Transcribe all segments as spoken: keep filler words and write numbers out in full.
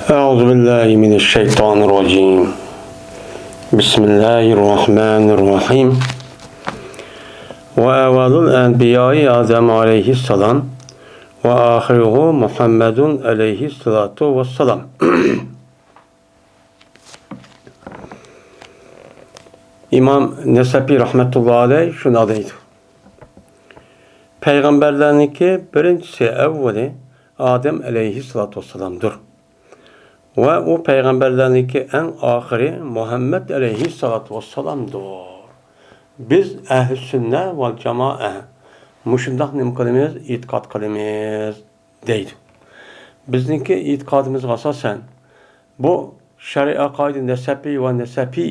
أعوذ بالله من الشيطان الرجيم. بسم الله الرحمن الرحيم. وأول الأنبياء آدم عليه السلام، وآخره محمد عليه الصلاة والسلام. ئىمام نەسەپى رەھمەتۇللا ئەلەيھ شۇنداق دەيدۇ: پەيغەمبەرلەرنىڭكى بىرىنچىسى، ئەۋۋىلى ئادەم ئەلەيھىسسالاتۇ ۋەسسالامدۇر. ۋە ئۇ پەيغەمبەرلەرنىڭكى ئەڭ ئاخىرى مۇھەممەد ئەلەيھىسسالاتۇ ۋەسسالامدۇر. بىز ئەھلى سۈننە ۋەل جامائە مۇشۇنداق نېمە قىلىمىز؟ ئېتىقاد قىلىمىز، دەيدۇ. بىزنىڭكى ئېتىقادىمىزغا ئاساسەن، بۇ شەرئى ئەقايىدى نەسەپى ۋە نەسەپى،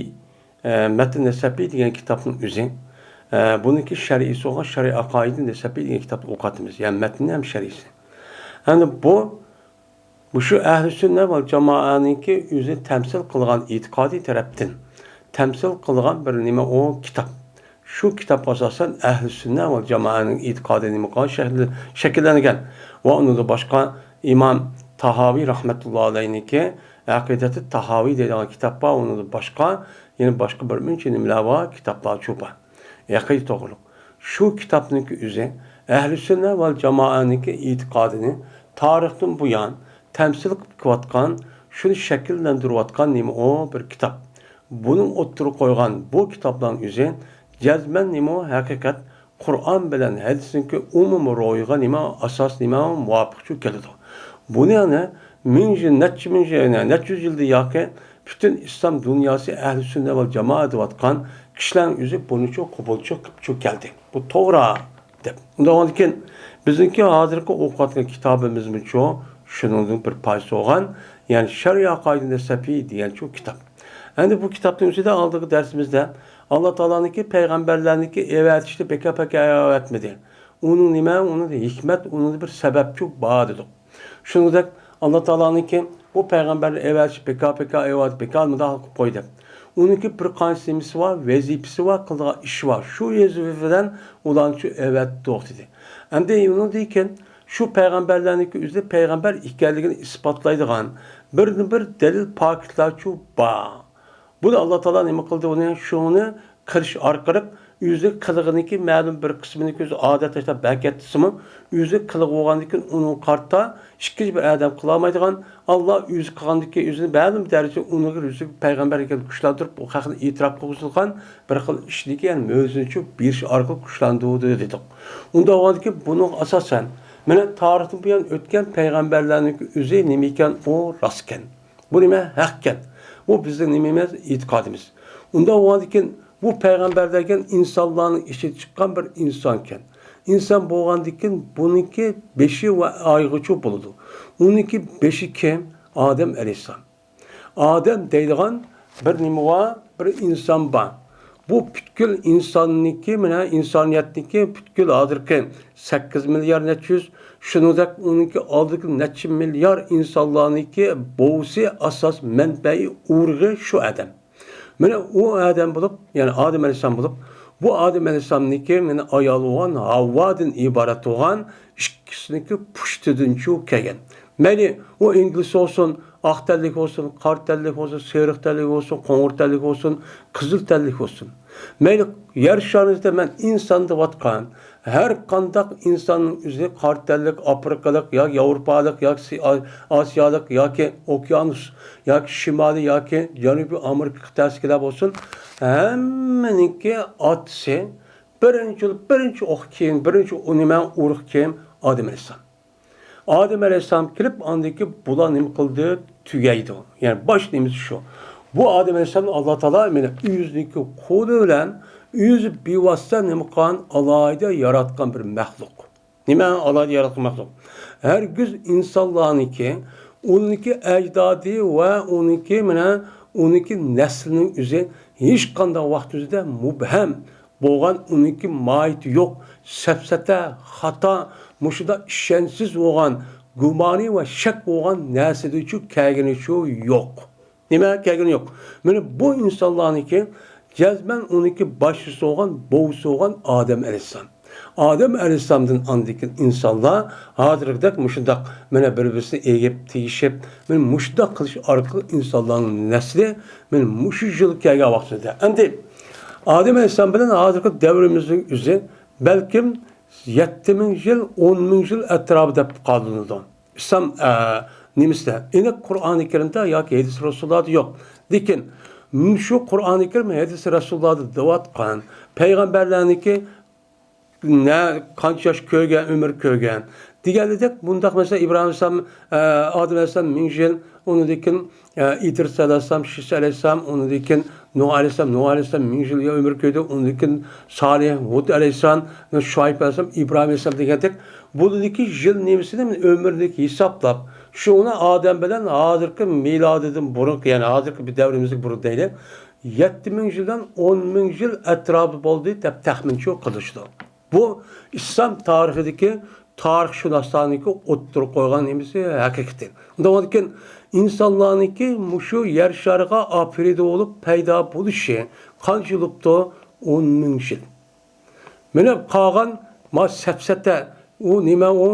ئە، مەتن نەسەپى دېگەن كىتابنىڭ ئۆزى، ئە، بۇنىڭكى شەرھىسى بولغان شەرئى ئەقايىدى نەسەپى دېگەن كىتابنى ئوقۇۋاتىمىز. يەنى مەتنى ھەم شەرھىسى. ئەمدى بۇ مۇشۇ ئەھلى سۈننە ۋەل جامائەنىڭكى ئۆزى تەمسىل قىلغان ئېتىقادى تەرەپتىن تەمسىل قىلغان بىر نېمە ئۇ كىتاب. شۇ كىتابقا ئاساسەن ئەھلى سۈننە ۋەل جامائەنىڭ ئېتىقادى نېمە قىلغان شەكىل-، شەكىللەنگەن. ۋە ئۇنىڭدىن باشقا ئىمام تاھاۋى رەھمەتۇللا ئەلەيھنىڭكى ئەقىدەتى تاھاۋى دەيدىغان كىتاب بار. ئۇنىڭدىن باشقا، يەنە باشقا بىر مۇنچە نېمىلەر بار، كىتابلار شۇ بار. ئەقىدە توغرۇلۇق. شۇ كىتابنىڭكى ئۆزى ئەھلى سۈننە ۋەل جامائەنىڭكى ئېتىقادىنى تارىختىن بۇيان تەمسىل قىلىپ كېلىۋاتقان، شۇنى شەكىللەندۈرۈۋاتقان نېمە ئۇ بىر كىتاب. بۇنىڭ ئوتتۇرىغا قويغان بۇ كىتابلارنىڭ ئۆزى جەزمەن نېمە ئۇ ھەقىقەت قۇرئان بىلەن ھەدىسنىڭكى ئومۇمىي روھىغا نېمە ئاساس نېمە مۇۋاپىق شۇ كېلىدۇ. بۇنى يەنە مىڭ يىل، نەچچە مىڭ يىل، نەچچە يۈز يىلدا ياكى پۈتۈن ئىسلام دۇنياسى ئەھلى سۈننە ۋەل جامائە دەۋاتقان كىشىلەرنىڭ ئۆزى بۇنىچۇ قوبۇلچۇ قىپچۇ كەلدى. بۇ توغرا دەپ. ئۇنداق بولغاندىكىن بىزنىڭكى ھازىرقى ئوقۇۋاتقان كىتابىمىزمۇچۇ شۇنىڭدىن بىر پارچە بولغان، يەنى شەرئى ئەقايىدى نەسەپى دېگەنچۇ كىتاب. ئەمدى بۇ كىتابنىڭ ئۆزىدە ئالدىنقى دەرسىمىزدە ئاللا تائالانىڭكى پەيغەمبەرلەرنىڭكى ئەۋەتىشىنى بىكار-پىكار ئەۋەتمىدى. ئۇنىڭ نېمە، ئۇنىڭ ھېكمەت، ئۇنىڭدا بىر سەۋەبچۇ بار دېدۇق. شۇنىڭدەك ئاللا تائالانىڭكى بۇ پەيغەمبەرنى ئەۋەتىش بىكار-پىكار ئەۋەتىپ، بىكار مۇنداق قىلىپ قوي دەپ. ئۇنىڭكى بىر قانچە نېمىسى بار، ۋەزىپىسى بار، قىلىدىغان ئىشى بار. شۇ ۋەزىپە بىلەن ئۇلارنى شۇ ئەۋەتتۇق دېدى. ئەمدى ئۇنىڭدىن كېيىن شۇ پەيغەمبەرلەرنىڭكى ئۆزىدە پەيغەمبەر ئىكەنلىكىنى ئىسپاتلايدىغان بىردىنبىر دەلىل پاكىتلارچۇ بار. بۇنى ئاللا تائالا نېمە قىلدى؟ ئۇنى، شۇنى قىلىش ئارقىلىق ئۆزى قىلغىنىكى مەلۇم بىر قىسمىنى ئۆزى ئادەتتە تاشلاپ بەرىكەت دېسىمۇ، ئۆزى قىلغان بولغاندىن كېيىن ئۇنىڭغا قارىتا ئىككىنچى بىر ئادەم قىلالمايدىغان، ئاللا ئۆزى قىلغاندىن كېيىن ئۆزىنى مەلۇم دەرىجىدە ئۇنىڭغا ئۆزى پەيغەمبەر ئىكەنلىكىنى كۈچلەندۈرۈپ، ئۇ خەقنى ئېتىراپ قىلغۇزىدىغان بىر خىل ئىشنىكى، يەنى مۆجىزىنى بېرىش ئارقىلىق كۈچلەندۈردى دېدۇق. ئۇنداق بولغاندىن كېيىن بۇنىڭغا ئاساسەن، مانا تارىختىن بۇيان ئۆتكەن پەيغەمبەرلەرنىڭ ئۆزى نېمە ئىكەن، ئۇ راستكەن. بۇ نېمە؟ ھەقكەن. بۇ بىزنىڭ نېمىمىز؟ ئېتىقادىمىز. ئۇنداق بولغاندىكىن بۇ پەيغەمبەر دېگەن ئىنسانلارنىڭ ئىچىدىن چىققان بىر ئىنسانكەن. ئىنسان بولغاندىكىن بۇنىڭكى بېشى ۋە ئايىغىچۇ بولىدۇ. ئۇنىڭكى بېشى كىم؟ ئادەم ئەلەيھىسسالام. ئادەم دەيدىغان بىر نېمە بار؟ بىر ئىنسان بار. بۇ پۈتكۈل ئىنساننىڭكى، مانا ئىنسانىيەتنىڭكى پۈتكۈل ھازىرقى سەككىز مىليار نەچچە يۈز، شۇنىڭدەك ئۇنىڭكى ئالدىدىكى نەچچە مىليار ئىنسانلارنىڭكى بوۋىسى، ئاساس مەنبەي ئۇرۇقى شۇ ئادەم. مانا ئۇ ئادەم بولۇپ، يەنى ئادەم ئەلەيھىسسالام بولۇپ، بۇ ئادەم ئەلەيھىسسالامنىڭكى مانا ئايالى بولغان ھاۋادىن ئىبارەت بولغان ئىككىسىنىڭكى پۇشتىدىنچۇ كەلگەن. مەيلى ئۇ ئىنگلىز بولسۇن، ئاق تەنلىك بولسۇن، قارا تەنلىك بولسۇن، سېرىق تەنلىك بولسۇن، قوڭۇر تەنلىك بولسۇن، قىزىل تەنلىك بولسۇن. مەيلى يەر شارىدا مەن ئىنسان دەۋاتقان ھەر قانداق ئىنساننىڭ ئۆزى، قارا تەنلىك، ئافرىقىلىق ياكى ياۋروپالىق ياكى سى-، ئا-، ئاسىيالىق ياكى ئوقيانۇس ياكى شىمالىي ياكى جەنۇبىي ئامېرىكا قىتئەسىدىكىلەر بولسۇن، ھەممىنىڭكى ئاتىسى بىرىنچى، بىرىنچى ئوق كىم، بىرىنچى ئۇ نېمە، ئۇرۇق كىم؟ ئادەم ئەلەيھىسسالام. ئادەم ئەلەيھىسسالام كېلىپ، ئاندىن كېيىن بۇلار نېمە قىلدى؟ تۈگەيدۇ. يەنى باش نېمىسى شۇ. بۇ ئادەم ئەلەيھىسسالام ئاللا تائالا مانا ئۆزىنىڭكى قولى بىلەن ئۆزى بىۋاسىتە نېمە قىلغان؟ ئالاھىدە ياراتقان بىر مەخلۇق. نېمە؟ ئالاھىدە ياراتقان مەخلۇق. ھەرگىز ئىنسانلارنىڭكى، ئۇنىڭكى ئەجدادى ۋە ئۇنىڭكى مانا ئۇنىڭكى نەسلىنىڭ ئۆزى ھېچقانداق ۋاقىت ئۆزىدە مۇبھەم بولغان، ئۇنىڭكى ماھىيىتى يوق، سەپسەتە، خاتا، مۇشۇنداق ئىشەنچسىز بولغان، گۇمانى ۋە شەك بولغان نەرسىدىچۇ كەلگىنىچۇ يوق. نېمە؟ كەلگىنى يوق. مانا بۇ ئىنسانلارنىڭكى جەزمەن ئۇنىڭكى باشچىسى بولغان، بوۋىسى بولغان ئادەم ئەلەيھىسسالام. ئادەم ئەلەيھىسسالامدىن ئاندىن كېيىن ئىنسانلار ھازىرقىدەك مۇشۇنداق مانا بىر-بىرسىنى ئېگىپ، تېگىشىپ، مانا مۇشۇنداق قىلىش ئارقىلىق ئىنسانلارنىڭ نەسلى مانا مۇشۇ يىل كەلگەن ۋاقتىدا. ئەمدى ئادەم ئەلەيھىسسالام بىلەن ھازىرقى دەۋرىمىزنىڭ ئۆزى بەلكىم يەتتە مىڭ يىل، ئون مىڭ يىل ئەتراپىدا دەپ قارىلىدۇ. ئىسلام، ئە، نېمىسىدە؟ ئېنىق قۇرئانى كەرىمدە ياكى ھەدىس رەسۇللاردا يوق. لېكىن مۇشۇ قۇرئانى كەرىم، ھەدىس رەسۇللاردا دەۋاتقان، پەيغەمبەرلەرنىڭكى نە، قانچە ياش كۆرگەن، ئۆمۈر كۆرگەن دېگەندەك، بۇنداق مەسىلەن، ئىبراھىم ئەلەيھىسسالام، ئە، ئادەم ئەلەيھىسسالام مىڭ يىل، ئۇنىڭدىن كېيىن، ئە، ئىدرىس ئەلەيھىسسالام، شىس ئەلەيھىسسالام، ئۇنىڭدىن كېيىن نۇھ ئەلەيھىسسالام، نۇھ ئەلەيھىسسالام مىڭ يىل ئۆمۈر كۆردى، ئۇنىڭدىن كېيىن سالىھ، ھۇد ئەلەيھىسسالام، شۇئەيب ئەلەيھىسسالام، ئىبراھىم ئەلەيھىسسالام دېگەندەك، بۇلىدىكى يىل نېمىسىنى ئۆمۈرنى ھېسابلاپ، شۇڭا ئادەم بىلەن ھازىرقى مىلادىدىن بۇرۇنقى، يەنى ھازىرقى بىر دەۋرىمىزدىكى بۇرۇن دەيلى، يەتتە مىڭ يىلدىن ئون مىڭ يىل ئەتراپى بولدى دەپ تەخمىنچۇ قىلىشىدۇ. بۇ ئىسلام تارىخىدىكى تارىخشۇناسلارنىڭكى ئوتتۇرىغا قويغان نېمىسى ھەقىقىتى. ئۇنداق بولغاندىكىن ئىنسانلارنىڭكى مۇشۇ يەر شارىغا ئاپىرىدە بولۇپ پەيدا بولۇشى قانچە بولۇپتۇ؟ ئون مىڭ يىل. مانا قالغان ما سەپسەتە، ئۇ نېمە ئۇ؟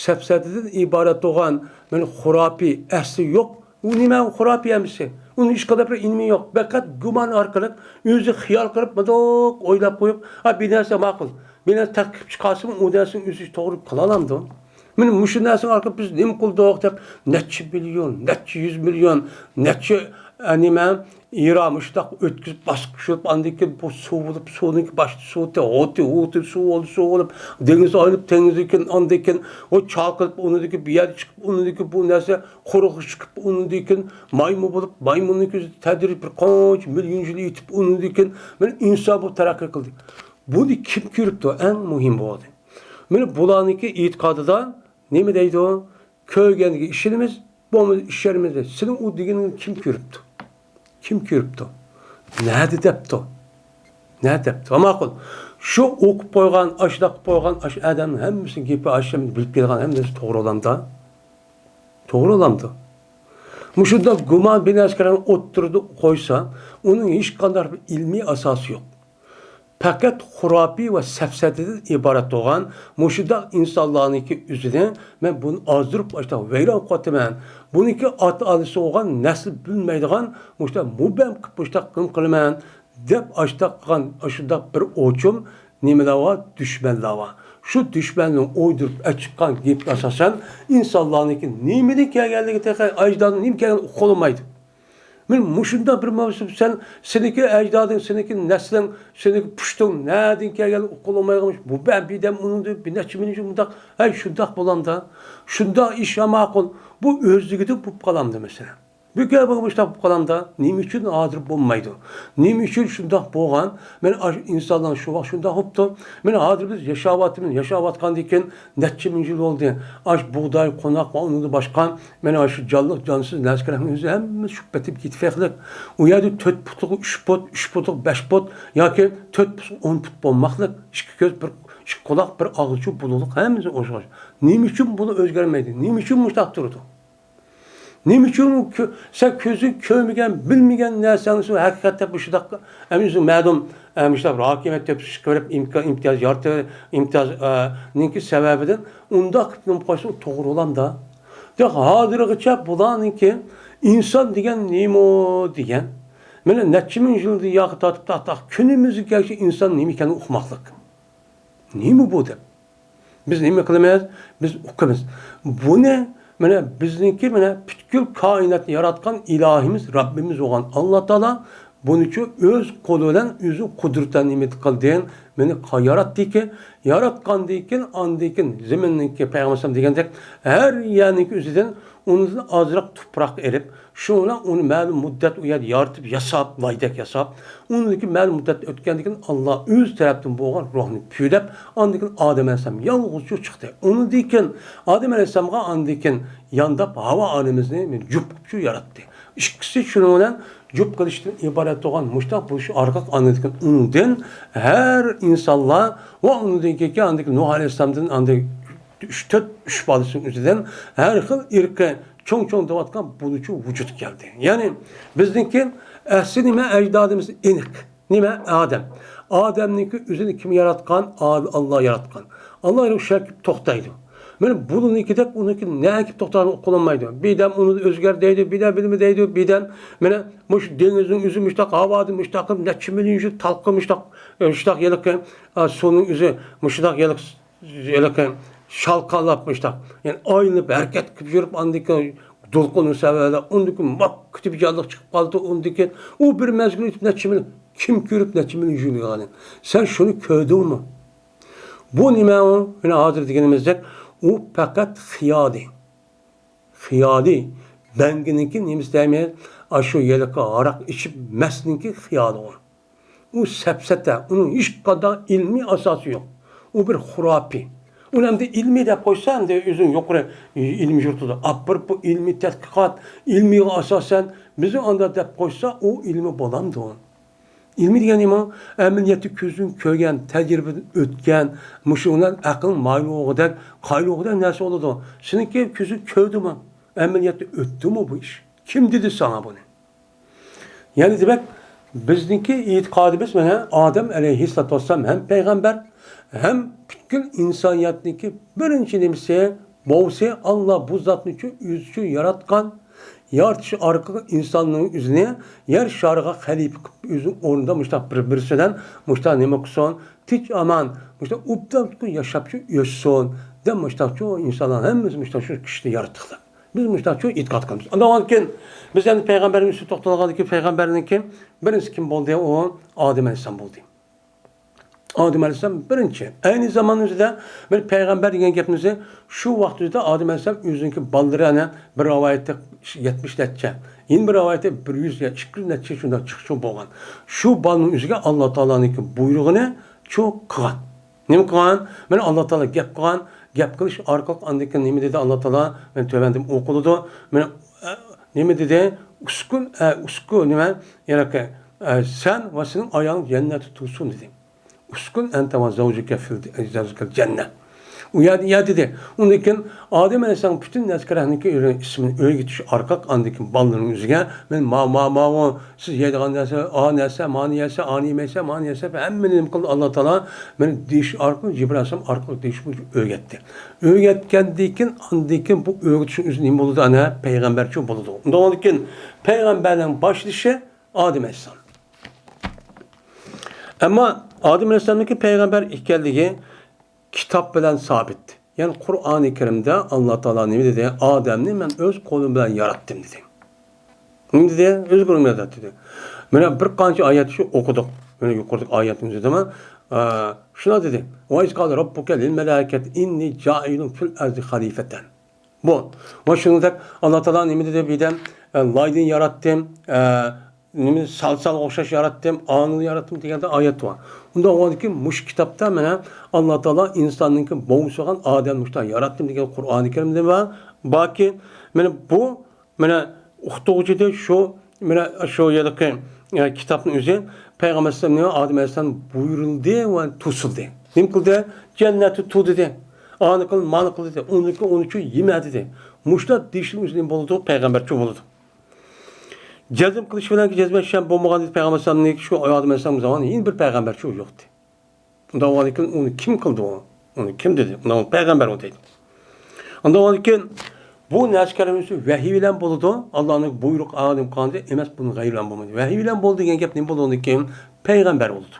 سەپسەتىدىن ئىبارەت بولغان مانا خۇراپىي، ئەسلى يوق. ئۇ نېمە ئۇ خۇراپىي ھەممىسى؟ ئۇنىڭ ھېچقانداق بىر ئىلمى يوق. پەقەت گۇمان ئارقىلىق ئۆزى خىيال قىلىپ، مۇنداق ئويلاپ قويۇپ، ھە، بىر نەرسە ماقۇل، بىر نەرسە تەكلىپ چىقارسىمۇ، ئۇ نەرسىنى ئۆزى توغرا قىلالامدۇ؟ مانا مۇشۇ نەرسىنىڭ ئارقىلىق بىز نېمە قىلدۇق دەپ، نەچچە مىليون، نەچچە يۈز مىليون، نەچچە، ئە، نېمە، ئىرا مۇشۇنداق ئۆتكۈزۈپ، باسقۇچ ئۇرۇپ، ئاندىن كېيىن بۇ سۇ بولۇپ، سۇنىڭكى باشتا سۇ، ھوتى، ھوتى، سۇ بولدى، سۇ بولۇپ، دېڭىز ئايلىنىپ، دېڭىزدىن كېيىن، ئاندىن كېيىن ئۇ چاقىلىپ، ئۇنىڭدىن كېيىن بۇ يەرگە چىقىپ، ئۇنىڭدىن كېيىن بۇ نەرسە قۇرۇقلۇق چىقىپ، ئۇنىڭدىن كېيىن مايمۇن بولۇپ، مايمۇننىڭ كۆزى تەدرىج بىر قانچە مىليون يىل يېتىپ، ئۇنىڭدىن كېيىن مانا ئىنسان بولۇپ تەرەققىي قىلدى. بۇنى كىم كۆرۈپتۇ؟ ئەڭ مۇھىم بولدى. مانا بۇلارنىڭكى ئېتىقادىدا نېمە دەيدۇ؟ كۆرگەنگە ئىشىنىمىز، بولمىسا ئىشەنمەيمىز. سېنىڭ ئۇ دېگىنىڭنى كىم كۆرۈپتۇ؟ كىم كۆرۈپتۇ؟ نەدە دەپتۇ؟ نەدە دەپتۇ؟ ھە، ماقۇل. شۇ ئوقۇپ قويغان، ئاشۇنداق قىلىپ قويغان، ئاشۇ ئادەمنىڭ ھەممىسىنىڭ گېپى، ئاشۇ بىلىپ كەلگەن ھەممىسى توغرا بولامدا؟ توغرا بولامدۇ؟ مۇشۇنداق گۇمان بىر نەرسىگە ئوتتۇرىدا قويسا، ئۇنىڭ ھېچقانداق بىر ئىلمىي ئاساسى يوق. پەقەت خۇراپىي ۋە سەپسەتىدىن ئىبارەت بولغان مۇشۇنداق ئىنسانلارنىڭكى ئۆزىنى مەن بۇنى ئازدۇرۇپ، ئاشۇنداق ۋەيران قىلىۋاتىمەن. بۇنىڭكى ئاتا-ئانىسى بولغان نەسلى بىلمەيدىغان مۇشۇنداق مۇبەم قىلىپ مۇشۇنداق قىلىمەن دەپ ئاشۇنداق قىلغان، ئاشۇنداق بىر ئوچۇم نېمىلەر بار؟ دۈشمەنلەر بار. شۇ دۈشمەننىڭ ئويدۇرۇپ ئەچىققان گېپى ئاساسەن ئىنسانلارنىڭكى نېمىدىن كەلگەنلىكى تېخى ئەجدادىنىڭ نېمە كەلگەنلىكى ئۇقۇلمايدۇ. مانا مۇشۇنداق بىر مەۋزۇ، سەن، سېنىڭكى ئەجدادىڭ، سېنىڭكى نەسلىڭ، سېنىڭكى پۇشتۇڭ نەدىن كەلگەنلىكى ئۇقۇلمايدىغان ئىش. بۇ بەبىدەم ئۇنىڭدىن بىر نەچچە مىليون يىل مۇنداق، ھەي، شۇنداق بولامدا، شۇنداق ئىش ھە ماقۇل. بۇ ئۆزلۈكىدىن بولۇپ قالامدۇ مەسىلەن. بىكار بولغان ئىشلار بولۇپ قالامدا، نېمە ئۈچۈن ھازىر بولمايدۇ؟ نېمە ئۈچۈن شۇنداق بولغان؟ مانا ئاشۇ ئىنسانلار شۇ ۋاقىت شۇنداق بوپتۇ. مانا ھازىر بىز ياشاۋاتىمىز، ياشاۋاتقاندىن كېيىن نەچچە مىڭ يىل بولدى. ئاشۇ بۇغداي، قوناق ۋە ئۇنىڭدىن باشقا، مانا ئاشۇ جانلىق، جانسىز نەرسىلەرنىڭ ئۆزى ھەممىسى چۈشۈپ كېتىپ كېتىۋېرىقلىق. ئۇ يەردە تۆت پۇتلۇق ئۈچ پۇت، ئۈچ پۇتلۇق بەش پۇت ياكى تۆت پۇتلۇق ئون پۇت بولماقلىق. ئىككى كۆز، بىر، ئىككى قۇلاق، بىر ئاغزىچۇ بولۇقلۇق، ھەممىسى ئوخشاش. نېمە ئۈچۈن بۇنى ئۆزگەرمەيدۇ؟ نېمە ئۈچۈن مۇشۇنداق تۇرىدۇ؟ نېمە ئۈچۈن كۆ-، سەن كۆزۈڭ كۆرمىگەن، بىلمىگەن نەرسەڭنى شۇ ھەقىقەت دەپ مۇشۇنداق، ئەمدى ئۆزۈڭ مەلۇم، ئە، مۇشۇنداق ھاكىمىيەت تۆپىسى چىقىرىپ، ئىمكان، ئىمتىياز يارىتىپ، ئىمتىياز، ئە، نىڭكى سەۋەبىدىن ئۇنداق قىلىپ نېمە قىلسا توغرا بولامدا؟ دېمەك، ھازىرغىچە بۇلارنىڭكى ئىنسان دېگەن نېمە دېگەن، مانا نەچچە مىڭ يىلدىن ياقى تارتىپ، تا، تا كۈنىمىزگە كەلگۈچە ئىنسان نېمە ئىكەنلىكىنى ئۇقماقلىق. نېمە بۇ دەپ؟ بىز نېمە قىلىمىز؟ بىز ئۇقىمىز. بۇنى، مانا، بىزنىڭكى، مانا، پۈتكۈل كائىناتنى ياراتقان ئىلاھىمىز، رەببىمىز بولغان ئاللا تائالا بۇنىچۇ ئۆز قولى بىلەن ئۆزى قۇدرىتىدە نېمە قىلدى؟ مېنى قا-، ياراتتىكى، ياراتقاندىن كېيىن، ئاندىن كېيىن زېمىننىڭكى پەيغەمبەر دېگەندەك ھەر يەرنىڭكى ئۆزىدىن ئۇنىڭدىن ئازراق تۇپراق ئېلىپ، شۇنىڭ بىلەن ئۇنى مەلۇم مۇددەت ئۇ يەردە يارىتىپ ياساپ، لايدەك ياساپ، ئۇنىڭدىن كېيىن مەلۇم مۇددەت ئۆتكەندىن كېيىن ئاللا ئۆز تەرەپتىن بولغان روھنى پۈۋلەپ، ئاندىن كېيىن ئادەم ئەلەيھىسسالام يالغۇزچۇ چىقتى. ئۇنىڭدىن كېيىن ئادەم ئەلەيھىسسالامغا ئاندىن كېيىن يانداپ ھاۋا ئالىمىزنى جۈپ قىلىپچۇ ياراتتى. ئىككىسى شۇنىڭ بىلەن جۈپ قىلىشتىن ئىبارەت بولغان مۇشتاق بولۇش ئارقىلىق ئاندىن كېيىن ئۇنىڭدىن ھەر ئىنسانلار ۋە ئۇنىڭدىن كېيىن، ئاندىن كېيىن نۇھ ئەلەيھىسسالامدىن ئاندىن ئۈچ، تۆت، ئۈچ بالىسىنىڭ ئۆزىدىن ھەر خىل ئىرقى چوڭ-چوڭ دەۋاتقان بولۇچۇ ۋۇجۇدقا كەلدى. يەنى بىزنىڭكى ئەسلى نېمە؟ ئەجدادىمىز ئېنىق. نېمە؟ ئادەم. ئادەمنىڭكى ئۆزىنى كىم ياراتقان؟ ئا-، ئاللا ياراتقان. ئاللا ياراتقان شۇ يەرگە كېلىپ توختايدۇ. مانا بۇنىڭكىدەك ئۇنىڭكى نەگە كېلىپ توختىغانلىقىنى ئۇقۇلالمايدۇ. بىردەم ئۇنى ئۆزگەر دەيدۇ، بىردەم بىلمە دەيدۇ، بىردەم مانا مۇشۇ دېڭىزنىڭ ئۆزى مۇشتاق ھاۋادىن مۇشتاق قىلىپ نەچچە مىليون يىل تالقان مۇشتاق، ئە، مۇشتاق ھېلىقى، ئە، سۇنىڭ ئۆزى مۇشۇنداق ھېلىقى، ھېلىقى شالقانلاپ مۇشتاق، يەنى ئايلىنىپ ھەرىكەت قىلىپ يۈرۈپ، ئاندىن كېيىن دولقۇننىڭ سەۋەبىدە ئۇندىن كېيىن ماككا تېپىپ جانلىق چىقىپ قالىدۇ. ئۇندىن كېيىن ئۇ بىر مەزگىل ئۆتۈپ نەچچە مىليون، كىم كۆرۈپ نەچچە مىليون يىل يۈرگەننى. سەن شۇنى كۆردۈڭمۇ؟ بۇ نېمە ئۇ؟ مانا ھازىر دېگىنىمىزدەك، ئۇ پەقەت خىيالى. خىيالى. بەڭگىنىڭكى نېمىسى دەيمىز؟ ئاشۇ ھېلىقى ھاراق ئىچىپ مەستنىڭكى خىيالى ئۇ. ئۇ سەپسەتە، ئۇنىڭ ھېچقانداق ئىلمىي ئاساسى يوق. ئۇ بىر خۇراپىي. ئۇنى ئەمدى ئىلمىي دەپ قويسا، ئەمدى ئۆزىنىڭ يۇقىرى ئىلمىي يۇرتىدا ئاپىرىپ، بۇ ئىلمىي تەتقىقات، ئىلمىيغا ئاساسەن بىزنى ئانداق دەپ قويسا، ئۇ ئىلمىي بولامدۇ؟ ئىلمىي دېگەن نېمە؟ ئەمەلىيەتتە كۆزۈڭ كۆرگەن، تەجرىبىدىن ئۆتكەن، مۇشۇ بىلەن ئەقىل مايىل بولغۇدەك، قايىل بولغۇدەك نەرسە بولىدۇ. سېنىڭكى كۆزۈڭ كۆردىمۇ؟ ئەمەلىيەتتە ئۆتتىمۇ بۇ ئىش؟ كىم دېدى ساڭا بۇنى؟ يەنە دېمەك، بىزنىڭكى ئېتىقادىمىز مانا ئادەم ئەلەيھىسسالاتۇ ۋەسسالام ھەم پەيغەمبەر، ھەم پۈتكۈل ئىنسانىيەتنىڭكى بىرىنچى نېمىسى، بوۋىسى ئاللا بۇ زاتنىچۇ ئۆزىچۇ ياراتقان، يارىتىش ئارقىلىق ئىنساننىڭ ئۆزىنى يەر شارىغا خەلىپە قىلىپ، ئۆزىنىڭ ئورنىدا مۇشتاق بىر-، بىرسى بىلەن مۇشتاق نېمە قىلسۇن، تىنچ ئامان، مۇشتاق ئوبدان ياشاپچۇ ئۆتسۇن، دەپ مۇشتاقچۇ ئىنسانلار ھەممىسى مۇشتاق شۇ كىشىنى ياراتتۇق دەپ. بىز مۇشتاقچۇ ئېتىقاد قىلىمىز. ئاندىن كېيىن بىز ئەمدى پەيغەمبەرنىڭ ئۈستىدە توختالغاندىن كېيىن، پەيغەمبەرنىڭكى بىرىنچىسى كىم بولدى؟ ئۇ ئادەم ئەلەيھىسسالام بولدى. ئادەم ئەلەيھىسسالام بىرىنچى. ئەينى زامان ئۆزىدە بىر پەيغەمبەر دېگەن گەپنى شۇ ۋاقىت ئۆزىدە ئادەم ئەلەيھىسسالام ئۆزىنىڭكى بالىلىرى ئەنە بىر رىۋايەتتە يەتمىش نەچچە، يەنە بىر رىۋايەتتە بىر يۈز يا ئىككى يۈز نەچچە شۇنداق چىقىشى بولغان. شۇ بالىنىڭ ئۆزىگە ئاللا تائالانىڭكى بۇيرۇغىنى چۇ قىلغان. نېمە قىلغان؟ مانا ئاللا تائالا گەپ قىلغان، گەپ قىلىش ئارقىلىق ئاندىن كېيىن نېمە دېدى ئاللا تائالا؟ مانا تۆۋەندە ئوقۇلىدۇ. مانا، ئە، نېمە دېدى؟ ئۇسكۇن، ئە، ئۇسكۇن نېمە؟ يەنى، ئە، سەن ۋە سېنىڭ ئايالىڭ جەننەتتە تۇرسۇن دېدى. ئۇسكۇن ئەنتە ۋە زەۋجۇكە فىل، زەۋجۇكەل جەننە. ئۇ يەردە، يە دېدى. ئۇندىن كېيىن ئادەم ئەلەيھىسسالام پۈتۈن نەسكەرەھنىڭكى ئۆزىنىڭ ئىسمىنى ئۆگىتىش ئارقىلىق ئاندىن كېيىن بالىلىرىنىڭ ئۆزىگە، مەن ما، ما، ماۋۇ، سىز يەيدىغان نەرسە، ئا نەرسە، مانى يەسە، ئانى يېمەيسە، مانى يەسە، ھەممىنى نېمە قىلدى؟ ئاللا تائالا مانا دېيىش ئارقىلىق، جىبرىل ئەلەيھىسسالام ئارقىلىق دېيىش بويىچە ئۆگەتتى. ئۆگەتكەندىن كېيىن، ئاندىن كېيىن بۇ ئۆگىتىشنىڭ ئۆزى نېمە بولىدۇ؟ ئەنە پەيغەمبەرچۇ بولىدۇ. ئۇنداق بولغاندىن كېيىن پەيغەمبەرنىڭ باشلىشى ئادەم ئەلەيھىسسالام. ئەمما ئادەم ئەلەيھىسسالامنىڭكى پەيغەمبەر ئىكەنلىكى كىتاب بىلەن سابىت. يەنى قۇرئانى كەرىمدە ئاللا تائالا نېمە دېدى؟ ئادەمنى مەن ئۆز قولۇم بىلەن ياراتتىم دېدى. نېمە دېدى؟ ئۆز قولۇم بىلەن ياراتتى دېدى. مانا بىر قانچە ئايەت شۇ ئوقۇدۇق. مانا يۇقىرىدىكى ئايەتنىڭ ئۆزىدىمۇ، ئە، شۇنداق دېدى. ۋە ئىز قالە رەببۇكە لىل مەلائىكەتى ئىننى جائىلۇن فىل ئەرزى خەلىفەتەن. بۇ. ۋە شۇنىڭدەك ئاللا تائالا نېمە دېدى بىردەم؟ ئە، لايدىن ياراتتىم، ئە، نېمە، سالسالغا ئوخشاش ياراتتىم، ئانىلا ياراتتىم دېگەندە ئايەت بار. ئۇنداق بولغاندىكىن مۇشۇ كىتابتا مانا ئاللا تائالا ئىنساننىڭكى بوۋىسى بولغان ئادەمنى مۇشۇنداق ياراتتىم دېگەن قۇرئانى كەرىمدە بار. باكى، مانا بۇ، مانا ئۇقتۇرغۇچىدە شۇ، مانا شۇ يەردىكى، ئە، كىتابنىڭ ئۆزى پەيغەمبەر ئەلەيھىسسالام نېمە، ئادەم ئەلەيھىسسالام بۇيرۇلدى ۋە توسۇلدى. نېمە قىلدى؟ جەننەتتە تۇر دېدى. ئانى قىل، مانى قىل دېدى. ئۇنىڭكى ئۇنىچۇ يېمە دېدى. مۇشۇنداق دېيىشنىڭ ئۆزى نېمە بولىدۇ؟ پەيغەمبەرچۇ بولىدۇ. جەزم قىلىش بىلەن جەزمەن شەم بولمىغان دېدى پەيغەمبەر ئەلەيھىسسالامنىڭكى شۇ ئادەم ئەلەيھىسسالام زامانى يەنە بىر پەيغەمبەرچۇ يوق دېدى. ئۇنداق بولغاندىكىن ئۇنى كىم قىلدى ئۇ؟ ئۇنى كىم دېدى؟ ئۇنى پەيغەمبەر ئۇ دەيدۇ. ئۇنداق بولغاندىكىن بۇ نەرسە كەلمىسى ۋەھىي بىلەن بولىدۇ. ئاللانىڭ بۇيرۇق ئادەم قاندى ئەمەس، بۇنىڭ غەيرى بىلەن بولمايدۇ. ۋەھىي بىلەن بولدى دېگەن گەپ نېمە بولىدۇ ئۇندىن كېيىن؟ پەيغەمبەر بولىدۇ.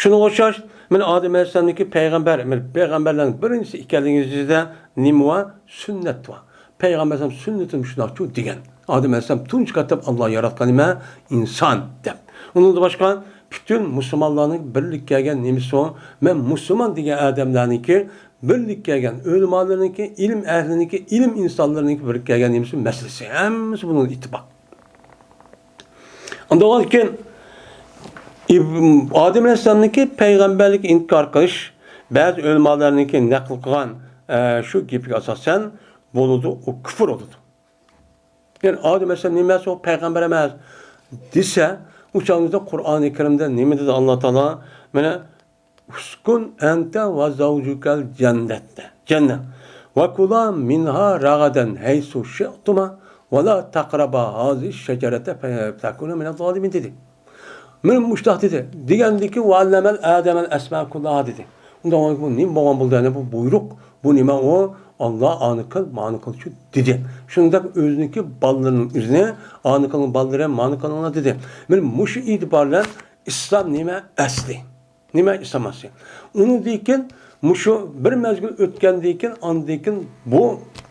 شۇنىڭغا ئوخشاش، مانا ئادەم ئەلەيھىسسالامنىڭكى پەيغەمبەر، مانا پەيغەمبەرلەرنىڭ بىرىنچىسى ئىكەنلىكىنىڭ ئىچىدە نېمە بار؟ سۈننەت بار. پەيغەمبەر ئەلەيھىسسالام سۈننىتىم شۇنداقچۇ دېگەن. ئادەم ئەلەيھىسسالام تۇنجى قېتىم ئاللا ياراتقان نېمە؟ ئىنسان دەپ. ئۇنىڭدىن باشقا پۈتۈن مۇسۇلمانلارنىڭ بىرلىككە كەلگەن نېمىسى بۇ؟ مەن مۇسۇلمان دېگەن ئادەملەرنىڭكى بىرلىككە كەلگەن، ئۆلىمالىرىنىڭكى، ئىلىم ئەھلىنىڭكى، ئىلىم ئىنسانلىرىنىڭكى بىرلىككە كەلگەن نېمىسى؟ مەسىلىسى. ھەممىسى بۇنىڭغا ئىتتىپاق. ئاندىن كېيىن ئىب-، ئادەم ئەلەيھىسسالامنىڭكى پەيغەمبەرلىككە ئىنكار قىلىش، بەزى ئۆلىمالارنىڭكى نەقىل قىلغان، ئە، شۇ گېپىگە ئاساسەن بولىدۇ، ئۇ كۇفر بولىدۇ. يەنى ئادەم ئەلەيھىسسالام نېمە ئەمەس، ئۇ پەيغەمبەر ئەمەس دېسە، ئۇ چاغىمىزدا قۇرئانى كەرىمدە نېمە دېدى ئاللا تائالا؟ مانا، ئۇسكۇن ئەنتە ۋە زەۋجۇكەل جەننەتتە. جەننەت. ۋە كۇلا مىنھا رەغەدەن ھەيسۇ شىئتۇما ۋە لا تەقرەبا ھازىھىش شەجەرەتە فتەكۇنا مىنەز زالىمىن دېدى. مانا مۇشۇنداق دېدى. دېگەندىكى، «ۋەئەللەمە ئادەمەل ئەسما كۇللاھا» دېدى. ئۇنداق بۇ نېمە بولغان بولدى؟ يەنە بۇ بۇيرۇق، بۇ نېمە ئۇ؟ «ئاللا ئانى قىل، مانى قىلچۇ» دېدى. شۇنداق ئۆزىنىڭكى بالىلىرىنىڭ ئۆزىنى، «ئانى قىلنىڭ بالىلىرى، مانى قىلىڭلار» دېدى. مانا مۇشۇ ئېتىبار بىلەن ئىسلام نېمە ئەسلى؟ نېمە ئىسلام ئەسلى؟ ئۇنىڭدىن كېيىن مۇشۇ بىر مەزگىل ئۆتكەندىن كېيىن، ئاندىن كېيىن بۇ،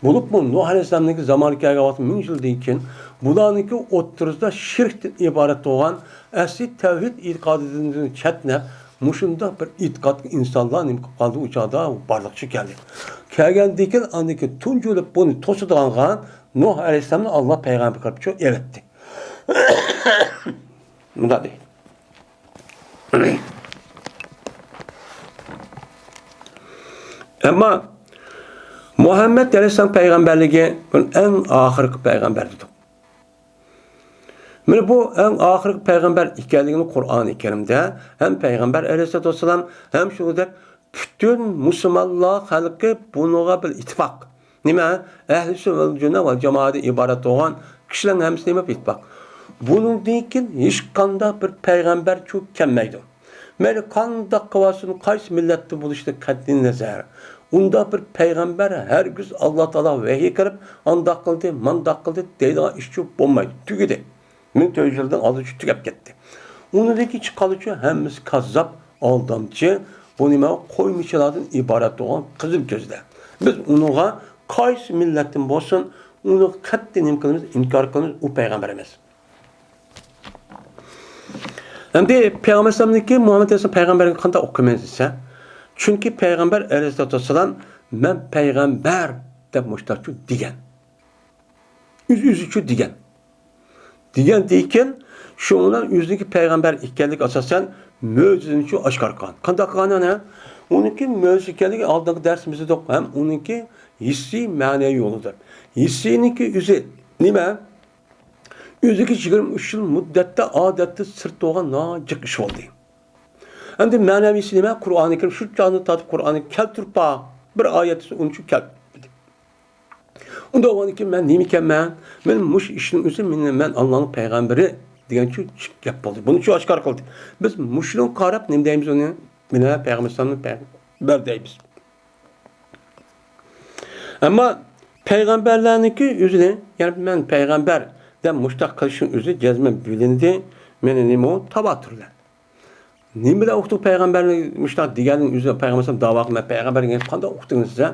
بولۇپمۇ نۇھ ئەلەيھىسسالامنىڭكى زامانى كەلگەن ۋاقىت مىڭ يىلدىن كېيىن، بۇلارنىڭكى ئوتتۇرىسىدا شىركتىن ئىبارەت بولغان ئەسلى تەۋھىد ئېتىقادىدىن چەتنەپ، مۇشۇنداق بىر ئېتىقادلىق ئىنسانلار نېمە قىلىپ قالدى؟ ئۇ چاغدا بارلىققا كەلدى. كەلگەندىن كېيىن، ئاندىن كېيىن تۇنجى بولۇپ بۇنى توسىدىغانغا نۇھ ئەلەيھىسسالامنى ئاللا پەيغەمبەر قىلىپ شۇ ئەۋەتتى. مۇنداق دەيدۇ. ئەمما مۇھەممەد ئەلەيھىسسالام پەيغەمبەرلىكى بۇنى ئەڭ ئاخىرقى پەيغەمبەر دېدۇق. مانا بۇ ئەڭ ئاخىرقى پەيغەمبەر ئىكەنلىكىنى قۇرئانى كەرىمدە ھەم پەيغەمبەر ئەلەيھىسسالاتۇ ۋەسسالام ھەم شۇنىڭدەك پۈتۈن مۇسۇلمانلار خەلقى بۇنىڭغا بىر ئىتتىپاق. نېمە؟ ئەھلى سۈننە ۋەل جۈننە ۋەل جامائەدىن ئىبارەت بولغان كىشىلەرنىڭ ھەممىسى نېمە؟ ئىتتىپاق. بۇنىڭدىن كېيىن ھېچقانداق بىر پەيغەمبەرچۇ كەلمەيدۇ. مەيلى قانداق قىلىۋاتسۇن، قايسى مىللەتتە بولۇشىدىن قەتئىينەزەر، ئۇنداق بىر پەيغەمبەر ھەرگىز ئاللا تائالا ۋەھىي قىلىپ، ئانداق قىلدى، مانداق قىلدى دەيدىغان ئىشچۇ بولمايدۇ. تۈگىدى. مىڭ تۆت يۈز يىلدىن ئالدىنچە تۈگەپ كەتتى. ئۇنىڭدىن كېيىن چىققانلىرىچۇ ھەممىسى كاززاپ، ئالدامچى، بۇ نېمە؟ قويمىچىلاردىن ئىبارەت بولغان قىزىل كۆزلەر. بىز ئۇنىڭغا قايسى مىللەتتىن بولسۇن، ئۇنى قەتئىي نېمە قىلىمىز؟ ئىنكار قىلىمىز، ئۇ پەيغەمبەر ئەمەس. ئەمدى پەيغەمبەر ئەلەيھىسسالامنىڭكى مۇھەممەد ئەلەيھىسسالام پەيغەمبەرگە قانداق ئوقۇيمەن دېسە، چۈنكى پەيغەمبەر ئەلەيھىسسالاتۇ ۋەسسالام، «مەن پەيغەمبەر» دەپ مۇشتاقچۇ دېگەن. ئۆز-ئۆزىچۇ دېگەن. دېگەندىن كېيىن، شۇنىڭ بىلەن ئۆزىنىڭكى پەيغەمبەر ئىكەنلىكى ئاساسەن مۆجىزىنىچۇ ئاشكارا قىلغان. قانداق قىلغان ئەنە؟ ئۇنىڭكى مۆجىزە ئىكەنلىكى ئالدىنقى دەرسىمىزدە دېدۇق ھەم ئۇنىڭكى ھېسسىي مەنىۋى يولىدۇر. ھېسسىينىڭكى ئۆزى نېمە؟ ئۆزىگە يىگىرمە ئۈچ يىل مۇددەتتە ئادەتتىن سىرت بولغان ناجىق ئىش بولدى. ئەمدى مەنەۋىسى نېمە؟ قۇرئانى كەرىم شۇ چاغدىن تارتىپ قۇرئاننى كەلتۈرۈپ بار. بىر ئايەت دېسە ئۇنىچۇ كەلتۈرمىدى. ئۇنداق بولغاندىن كېيىن مەن نېمىكەنمەن؟ مەن مۇشۇ ئىشنىڭ ئۆزى مېنى، مەن ئاللانىڭ پەيغەمبىرى دېگەنچۇ گەپ بولدى. بۇنىچۇ ئاشكارا قىلدى. بىز مۇشۇنىڭغا قاراپ نېمە دەيمىز ئۇنى؟ مانا پەيغەمبەر ئەلەيھىسسالامنى پەيغەمبەر دەيمىز. ئەمما پەيغەمبەرلەرنىڭكى ئۆزىنى، يەنى مەن پەيغەمبەر دەپ مۇشتاق قىلىشنىڭ ئۆزى جەزمەن بىلىندى. مانا نېمە ئۇ؟ تاۋاتۇرلار. نېمە بىلەن ئۇقتۇق پەيغەمبەرنى مۇشتاق دېگەننىڭ ئۆزى؟ پەيغەمبەر ئەلەيھىسسالام داۋا قىلىپ، «مەن پەيغەمبەر» دېگەن قانداق ئۇقتىڭىز دېسە،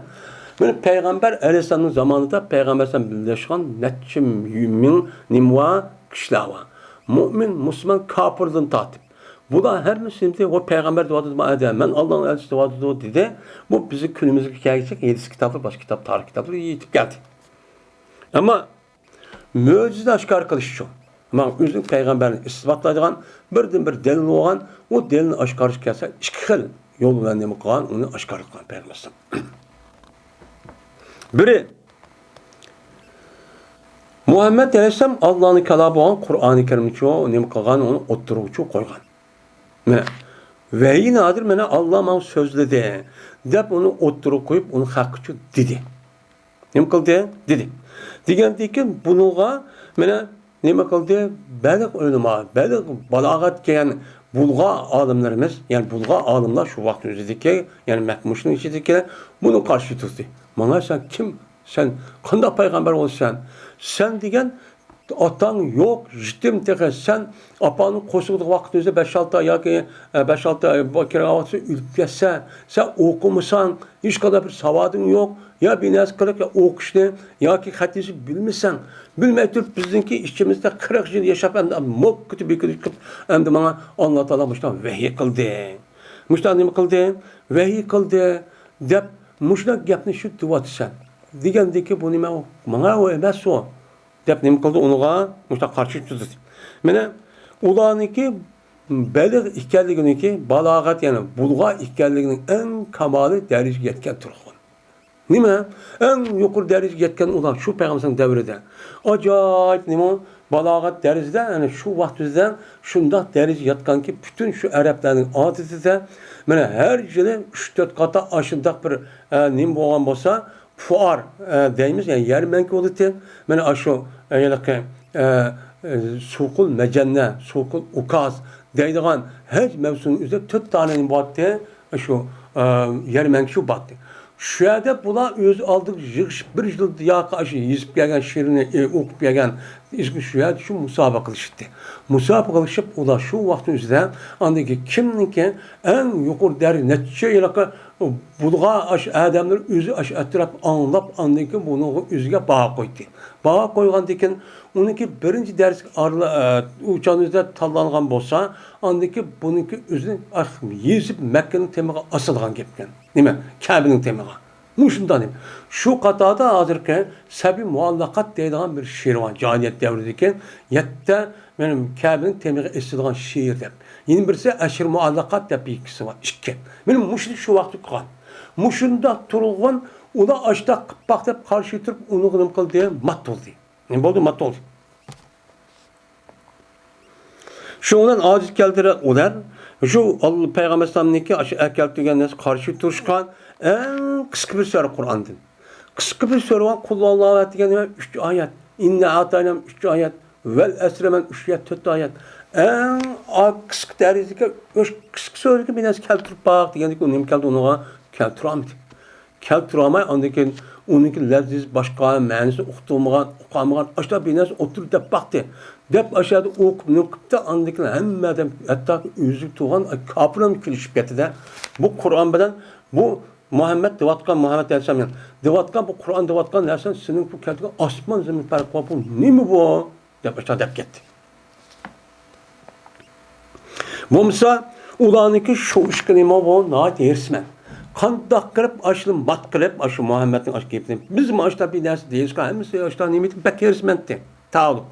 مانا پەيغەمبەر ئەلەيھىسسالامنىڭ زامانىدا پەيغەمبەر ئەلەيھىسسالام بىلەن ياشىغان نەچچە مىڭ نېمە بار؟ كىشىلەر بار. مۇئمىن، مۇسۇلمان، كاپىردىن تارتىپ. بۇلار ھەممىسى نېمىدى؟ «ۋاي پەيغەمبەر دەۋاتىدۇ، مانا ئادەم، مەن ئاللانىڭ ئەلچىسى دەۋاتىدۇ» دېدى. بۇ بىزنىڭ كۈنىمىزگە كەلگۈچە ھەدىس كىتابلار، باشقا كىتاب، تارىخ كىتابلار يېتىپ كەلدى. ئەمما مۆجىزىنى ئاشكارا قىلىشچۇ؟ مانا ئۆزىنىڭ پەيغەمبەرلىكىنى ئىسپاتلايدىغان بىردىن بىر دەلىل بولغان، ئۇ دەلىلنى ئاشكارا كەلسە، ئىككى خىل يول بىلەن نېمە قىلغان؟ ئۇنى ئاشكارا قىلغان پەيغەمبەر ئەلەيھىسسالام. بىرى، مۇھەممەد ئەلەيھىسسالام ئاللانىڭ كالامى بولغان قۇرئانى كەرىمنىچۇ نېمە قىلغان؟ ئۇنى ئوتتۇرىغىچۇ قويغان. مانا، ۋەھىي نازىل، مانا، ئاللا ماڭا سۆزلىدى، دەپ ئۇنى ئوتتۇرىغا قويۇپ، ئۇنى خەققىچۇ دېدى. نېمە قىلدى؟ دېدى. دېگەندىن كېيىن بۇنىڭغا، مانا، نېمە قىلدى؟ بەلىغ ئۆلىما، بەلىغ بالاغەت كەلگەن بۇلغا ئالىملىرىمىز، يەنى بۇلغا ئالىملار شۇ ۋاقىت ئۆزىدىكى، يەنى مەككە مۇشرىكلىرىنىڭ ئىچىدىكى بۇنى قارشى تۇردى. ماڭا سەن كىم؟ سەن قانداق پەيغەمبەر بولىسەن؟ سەن دېگەن ئاتاڭ يوق، يېتىم تېخى. سەن ئاپاڭنىڭ قورسىقىدىكى ۋاقتىڭىزدا بەش-ئالتە ياكى، ئە، بەش-ئالتە ئاي بو-، كىرگەن ۋاقتىدا ئۆلۈپ كەتسە، سەن ئوقۇمىساڭ، ھېچقانداق بىر ساۋادىڭ يوق، يا بىر نەرسە قىلىپ، يا ئوقۇشنى ياكى خەت يېزىپ بىلمىسەڭ، بىلمەي تۇرۇپ بىزنىڭكى ئىچىمىزدە قىرىق يىل ياشاپ، ئەمدى موككىتى بېكىتىپ، ئەمدى ماڭا ئاللا تائالا مۇشۇنداق ۋەھىي قىلدى. مۇشۇنداق نېمە قىلدى؟ ۋەھىي قىلدى، دەپ مۇشۇنداق گەپنى شۇ دېۋاتىسەن. دېگەندىكى بۇ نېمە؟ ماڭا ئۇ ئەمەس ئۇ. دەپ نېمە قىلدى؟ ئۇنىڭغا مۇشۇنداق قارشى تۇردى. مانا ئۇلارنىڭكى بەلىغ ئىكەنلىكىنىڭكى، بالاغەت، يەنى بۇلغا ئىكەنلىكىنىڭ ئەڭ كامالىي دەرىجىگە يەتكەن تۇرغۇن. نېمە؟ ئەڭ يۇقىرى دەرىجىگە يەتكەن ئۇلار شۇ پەيغەمبەرنىڭ دەۋرىدە. ئاجايىپ نېمە؟ بالاغەت دەرىجىدە، يەنى شۇ ۋاقىت بىزدە شۇنداق دەرىجىگە يەتكەنكى، پۈتۈن شۇ ئەرەبلەرنىڭ ئادىتىدە، مانا ھەر يىلى ئۈچ-تۆت قاتا ئاشۇنداق بىر، ئە، نېمە بولغان بولسا، فۇئار، ئە، دەيمىز، يەنى يەرمەنكە بولىدىكەن. مانا ئاشۇ، ئە، ھېلىقى، ئە، ئە، سوقۇل مەجەننە، سوقۇل ئۇكاز دەيدىغان ھەج مەۋسۇمى ئۆزىدە تۆت دانە نېمە بارتتى؟ شۇ، ئە، يەرمەنكە شۇ بارتتى. شۇ يەردە بۇلار ئۆز ئالدىغا يىغىشىپ، بىر يىل ياقى ئاشۇ يېزىپ كەلگەن شېئىرنى، ئە، ئوقۇپ كەلگەن، شۇ يەردە شۇ مۇسابىقە قىلىشتى. مۇسابىقە قىلىشىپ، ئۇلار شۇ ۋاقىتنىڭ ئۆزىدە ئاندىن كېيىن كىمنىڭكى ئەڭ يۇقىرى دەرىجە، نەچچە يىلقى بۇلغا ئاشۇ ئادەملەر ئۆزى ئاشۇ ئەتراپ ئاڭلاپ، ئاندىن كېيىن بۇنىڭغا ئۆزىگە باھا قويدى. باھا قويغاندىن كېيىن، ئۇنىڭكى بىرىنچى دەرسكە ئارىلا-، ئە، ئۇ چاغنىڭ ئۆزىدە تاللانغان بولسا، ئاندىن كېيىن بۇنىڭكى ئۆزىنى، ئاھ، يېزىپ مەككىنىڭ تېمىغا ئاسىدىغان گەپكەن. نېمە؟ كەبىنىڭ تېمىغا. مۇشۇنداق نېمە؟ شۇ قاتاردا ھازىرقى سەبىي مۇئەللەقات دەيدىغان بىر شېئىر بار. جاھىلىيەت دەۋرىدىكى يەتتە، مېنىڭ كەبىنىڭ تېمىغا ئېسىلغان شېئىر دەپ. يەنە بىرسى ئەشىر مۇئەللەقات دەپ ئىككىسى بار. ئىككى. مېنىڭ مۇشۇنى شۇ ۋاقىتتا قىلغان. مۇشۇنداق تۇرغۇن، ئۇلار ئاشتاق قىپپاق دەپ قارشى تۇرۇپ، ئۇنىڭغا نېمە قىلدى؟ مات بولدى. نېمە بولدى؟ مات بولدى. شۇنىڭ بىلەن ئاجىز كەلتۈرە ئۇلار شۇ ئاللا پەيغەمبەر ئەلەيھىسسالامنىڭكى ئاشۇ ئەكەلتۈرگەن نەرسىگە قارشى تۇرۇشقان ئەڭ قىسقا بىر سۈرە قۇرئاندىن. قىسقا بىر سۈرە بولغان قۇل ھۇۋاللاھۇ ئەھەد دېگەن نېمە؟ ئۈچ ئايەت. ئىننا ئەئتاينا ئۈچ ئايەت. ۋەل ئەسرى مەن ئۈچ ئايەت، تۆت ئايەت. ئەڭ ئا-، قىسقا دەرىجىدىكى، ئۆش-، قىسقا سۈرىگە بىر نەرسە كەلتۈرۈپ باق دېگەندىكى ئۇ نېمە كەلدى؟ ئۇنىڭغا كەلتۈرەلمىدى. كەلتۈرەلمەي، ئاندىن كېيىن ئۇنىڭكى لەپزىسى باشقا، مەنىسى ئۇقتۇرمىغان، ئۇقالمىغان، ئاشۇنداق بىر نەرسە ئوتتۇرىدە دەپ باقتى. دەپ ئاشۇ يەردە ئوقۇپ، نېمە قىپتۇ، ئاندىن كېيىن ھەممە ئادەم، ھەتتاكى ئۆزى تۇغان كاپىرلارمۇ كۈلۈشۈپ كەتتى-دە. بۇ قۇرئان بىلەن بۇ مۇھەممەد دەۋاتقان، مۇھەممەد ئەلەيھىسسالام دەۋاتقان بۇ قۇرئان دەۋاتقان نەرسە سېنىڭ بۇ كەلتۈرگەن ئاسمان زېمىن پەرقى بار، بۇ نېمە بۇ؟ دەپ ئاشۇنداق دەپ كەتتى. بولمىسا، ئۇلارنىڭكى شۇ ئىشقا نېمە بۇ؟ ناھايىتى ھېرىسمەن. قانداق قىلىپ ئاشۇنى مات قىلىپ، ئاشۇ مۇھەممەدنىڭ ئاشۇ گېپىنى، بىزمۇ ئاشۇنداق بىر نەرسە دېيىشقا ھەممىسى ئاشۇنداق نېمە بەك ھېرىسمەنتى. تاۋۇ.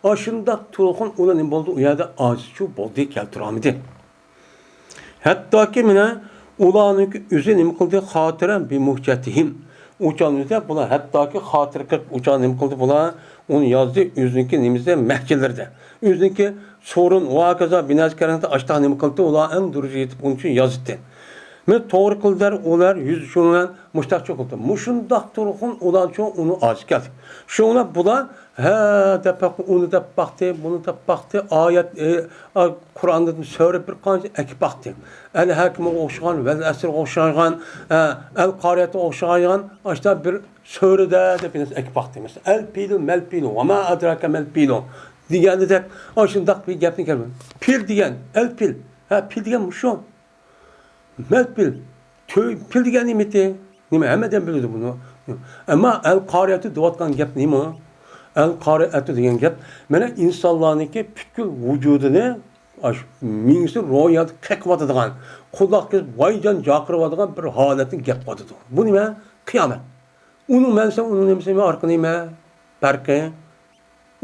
ئاشۇنداق تۇرغۇن ئۇلار نېمە بولدى؟ ئۇ يەردە ئاجىزچۇ بولدى، كەلتۈرەلمىدى. ھەتتاكى مانا ئۇلارنىڭكى ئۆزى نېمە قىلدى؟ خاتىرە بىمۇھجەتىھىم. ئۇ چاغنىڭ ئۆزىدە بۇلار ھەتتاكى خاتىرە قىلىپ، ئۇ چاغ نېمە قىلدى بۇلار؟ ئۇنى يازدى ئۆزىنىڭكى نېمىسى، مەھجىللىرىدە. ئۆزىنىڭكى سورۇن ۋە ھاكازا بىناسى كەرەڭدە ئاشتاق نېمە قىلدى؟ ئۇلار ئەڭ دۇرۇجىغا يېتىپ ئۇنىڭ ئۈچۈن يازدى. مانا توغرا قىلدىلەر ئۇلار يۈز شۇنىڭ بىلەن مۇشتاق چوقۇلدى. مۇشۇنداق تۇرغۇن ئۇلار چوڭ ئۇنى ئاجىز كەلدى. شۇڭا بۇلار ھە دەپ باقتى، ئۇنى دەپ باقتى، بۇنى دەپ باقتى. ئايەت، ئى، ئا، قۇرئاندىن سۈرە بىر قانچە ئەكىپ باقتى. ئەل ھاكىمغا ئوخشىغان، ۋەل ئەسرغا ئوخشايدىغان، ئە، ئەل قارىئەتىگە ئوخشايدىغان، ئاشتا بىر سۈرىدە دەپ بىر نەرسە ئەكىپ باقتى. مەسىلەن، ئەل پىلۇ، مەل پىلۇ، ۋە ما ئەدراكە مەل پىلۇ دېگەندەك، ئاشۇنداق بىر گەپنى كەلتۈردى. پىل دېگەن، ئەل پىل. ھە، پىل دېگەن مۇشۇ. مەل پىل. تۆ-، پىل دېگەن نېمىتى؟ نېمە، ھەممە ئادەم بىلىدۇ بۇنى. ئەمما ئەل قارىئەتۇ دەۋاتقان گەپ نېمە؟ ئەل قارىئەتۇ دېگەن گەپ، مانا ئىنسانلارنىڭكى پۈتكۈل ۋۇجۇدىنى، ئاش-، مېڭىسى روھىيەتكە قېقىۋاتىدىغان، قۇلاق كېسىپ ۋايجان جاقىرىۋاتىدىغان بىر ھالەتنى گەپ قىلىۋاتىدۇ. بۇ نېمە؟ قىيامەت. ئۇنىڭ مەنىسى، ئۇنىڭ نېمىسى نېمە؟ پەرقى نېمە؟ پەرقى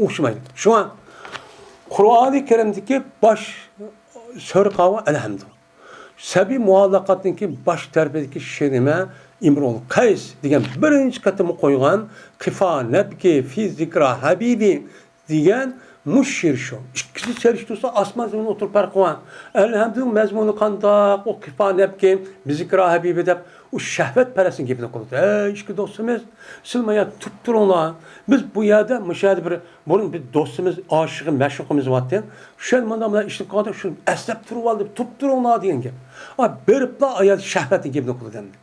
ئوخشىمايدۇ. شۇڭا قۇرئانى كەرىمدىكى باش سۈرە قاۋا ئەلھەمدۇ. سەبىي مۇئەللەقاتنىڭكى باش تەرىپىدىكى شېئىر نېمە؟ ئىمرۇئۇل قەيس دېگەن بىرىنچى قېتىم قويغان قىفا نەبكى فى زىكرا ھەبىبى دېگەن مۇشۇ شېئىر شۇ. ئىككىسى سېلىشتۇرسا ئاسمان زېمىن ئوتتۇرا پەرقى بار. ئەلھەمدۇنىڭ مەزمۇنى قانداق؟ ئۇ قىفا نەبكى بى زىكرا ھەبىبى دەپ ئۇ شەھۋەت پەرەسنىڭ گېپىنى قىلىدۇ. ھەي ئىككى دوستىمىز، سىلمۇ يا تۇرۇپ تۇرۇڭلار. بىز بۇ يەردە، مۇشۇ يەردە بىر بۇرۇن بىر دوستىمىز، ئاشىقى، مەشۇقىمىز بارتى. شۇ يەردە مۇنداق بىلەن ئىشلىپ قالدۇق، شۇنى ئەسلەپ تۇرۇۋالدى، تۇرۇپ تۇرۇڭلار دېگەن گەپ. ئا، بېرىپلا ئايال شەھۋەتنىڭ گېپىنى قىلىدۇ ئەمدى.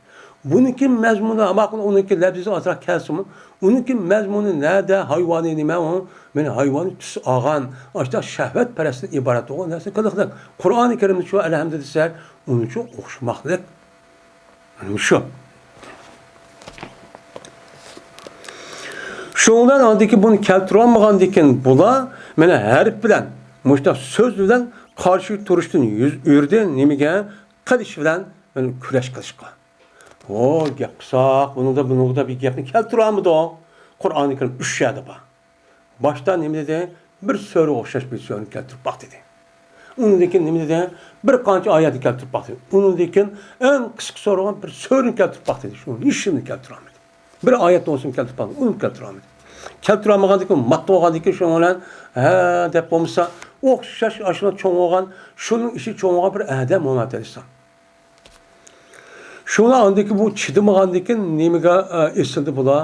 بۇنىڭكى مەزمۇنى، ماقۇل، ئۇنىڭكى لەپزىسى ئازراق كەلسىمۇ، ئۇنىڭكى مەزمۇنى نەدە؟ ھايۋانى نېمە ئۇ؟ مانا ھايۋانى تۈس ئالغان، ئاشۇنداق شەھۋەتپەرەستىن ئىبارەت بولغان نەرسە قىلىقلىق. قۇرئانى كەرىمدە شۇ ئەلھەمدۇ دېسە، ئۇنىڭ ئۈچۈن ئوخشىماقلىق. مانا شۇ. شۇنىڭ بىلەن ئاندىكى بۇنى كەلتۈرۈۋالمىغاندىكىن بۇلار مانا ھەرپ بىلەن، مۇشۇنداق سۆز بىلەن قارشى تۇرۇشتىن يۈز ئۆرۈدى، نېمىگە؟ قىلىچ بىلەن، مانا، كۈرەش قىلىشقا. ھو، گەپ قىلساق، بۇنىڭدا، بۇنىڭدا بىر گەپنى كەلتۈرەلمىدۇق. قۇرئانى كەرىم ئۈچ يەردە بار. باشتا نېمە دېدى؟ بىر سۈرىگە ئوخشاش بىر سۈرىنى كەلتۈرۈپ باق دېدى. ئۇنىڭدىن كېيىن نېمە دېدى؟ بىر قانچە ئايەتنى كەلتۈرۈپ باق دېدى. ئۇنىڭدىن كېيىن ئەڭ قىسقا سورىغان بىر سۈرىنى كەلتۈرۈپ باق دېدى. شۇ ھېچنېمىنى كەلتۈرەلمىدى. بىر ئايەتنى بولسىمۇ كەلتۈرۈپ باق، ئۇنىمۇ كەلتۈرەلمىدى. كەلتۈرەلمىگەندىن كېيىن مات بولغاندىن كېيىن شۇنىڭ بىلەن، ھە دەپ بولمىسا، ئوخشاش ئاشۇنىڭ چوڭ بولغان، شۇنىڭ ئىچى چوڭ بولغان بىر ئادەم مۇھەممەد ئەلەيھىسسالام. شۇڭا ئاندىن كېيىن بۇ چىدىمىغاندىن كېيىن نېمىگە، ئە، ئېسىلدى بۇلار؟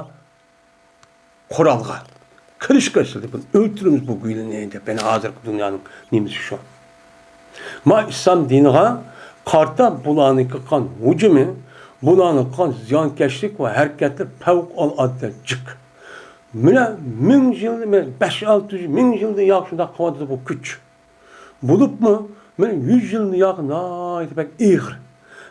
قورالغا. قىلىچقا ئېسىلدى. بۇنى ئۆلتۈرىمىز بۇ گۇيلىنى دەپ. يەنى ھازىرقى دۇنيانىڭ نېمىسى شۇ. ما ئىسلام دىنىغا قارىتا بۇلارنىڭ قىلغان ھۇجۇمى، بۇلارنىڭ قىلغان زىيانكەشلىك ۋە ھەرىكەتلىرى پەۋقۇلئاددە جىق. مانا مىڭ يىل، بەش ئالتە يۈز مىڭ يىلدىن ياق شۇنداق قىلىۋاتىدۇ بۇ كۈچ. بولۇپمۇ، مانا يۈز يىلدىن ياق ناھايىتى بەك ئېغىر.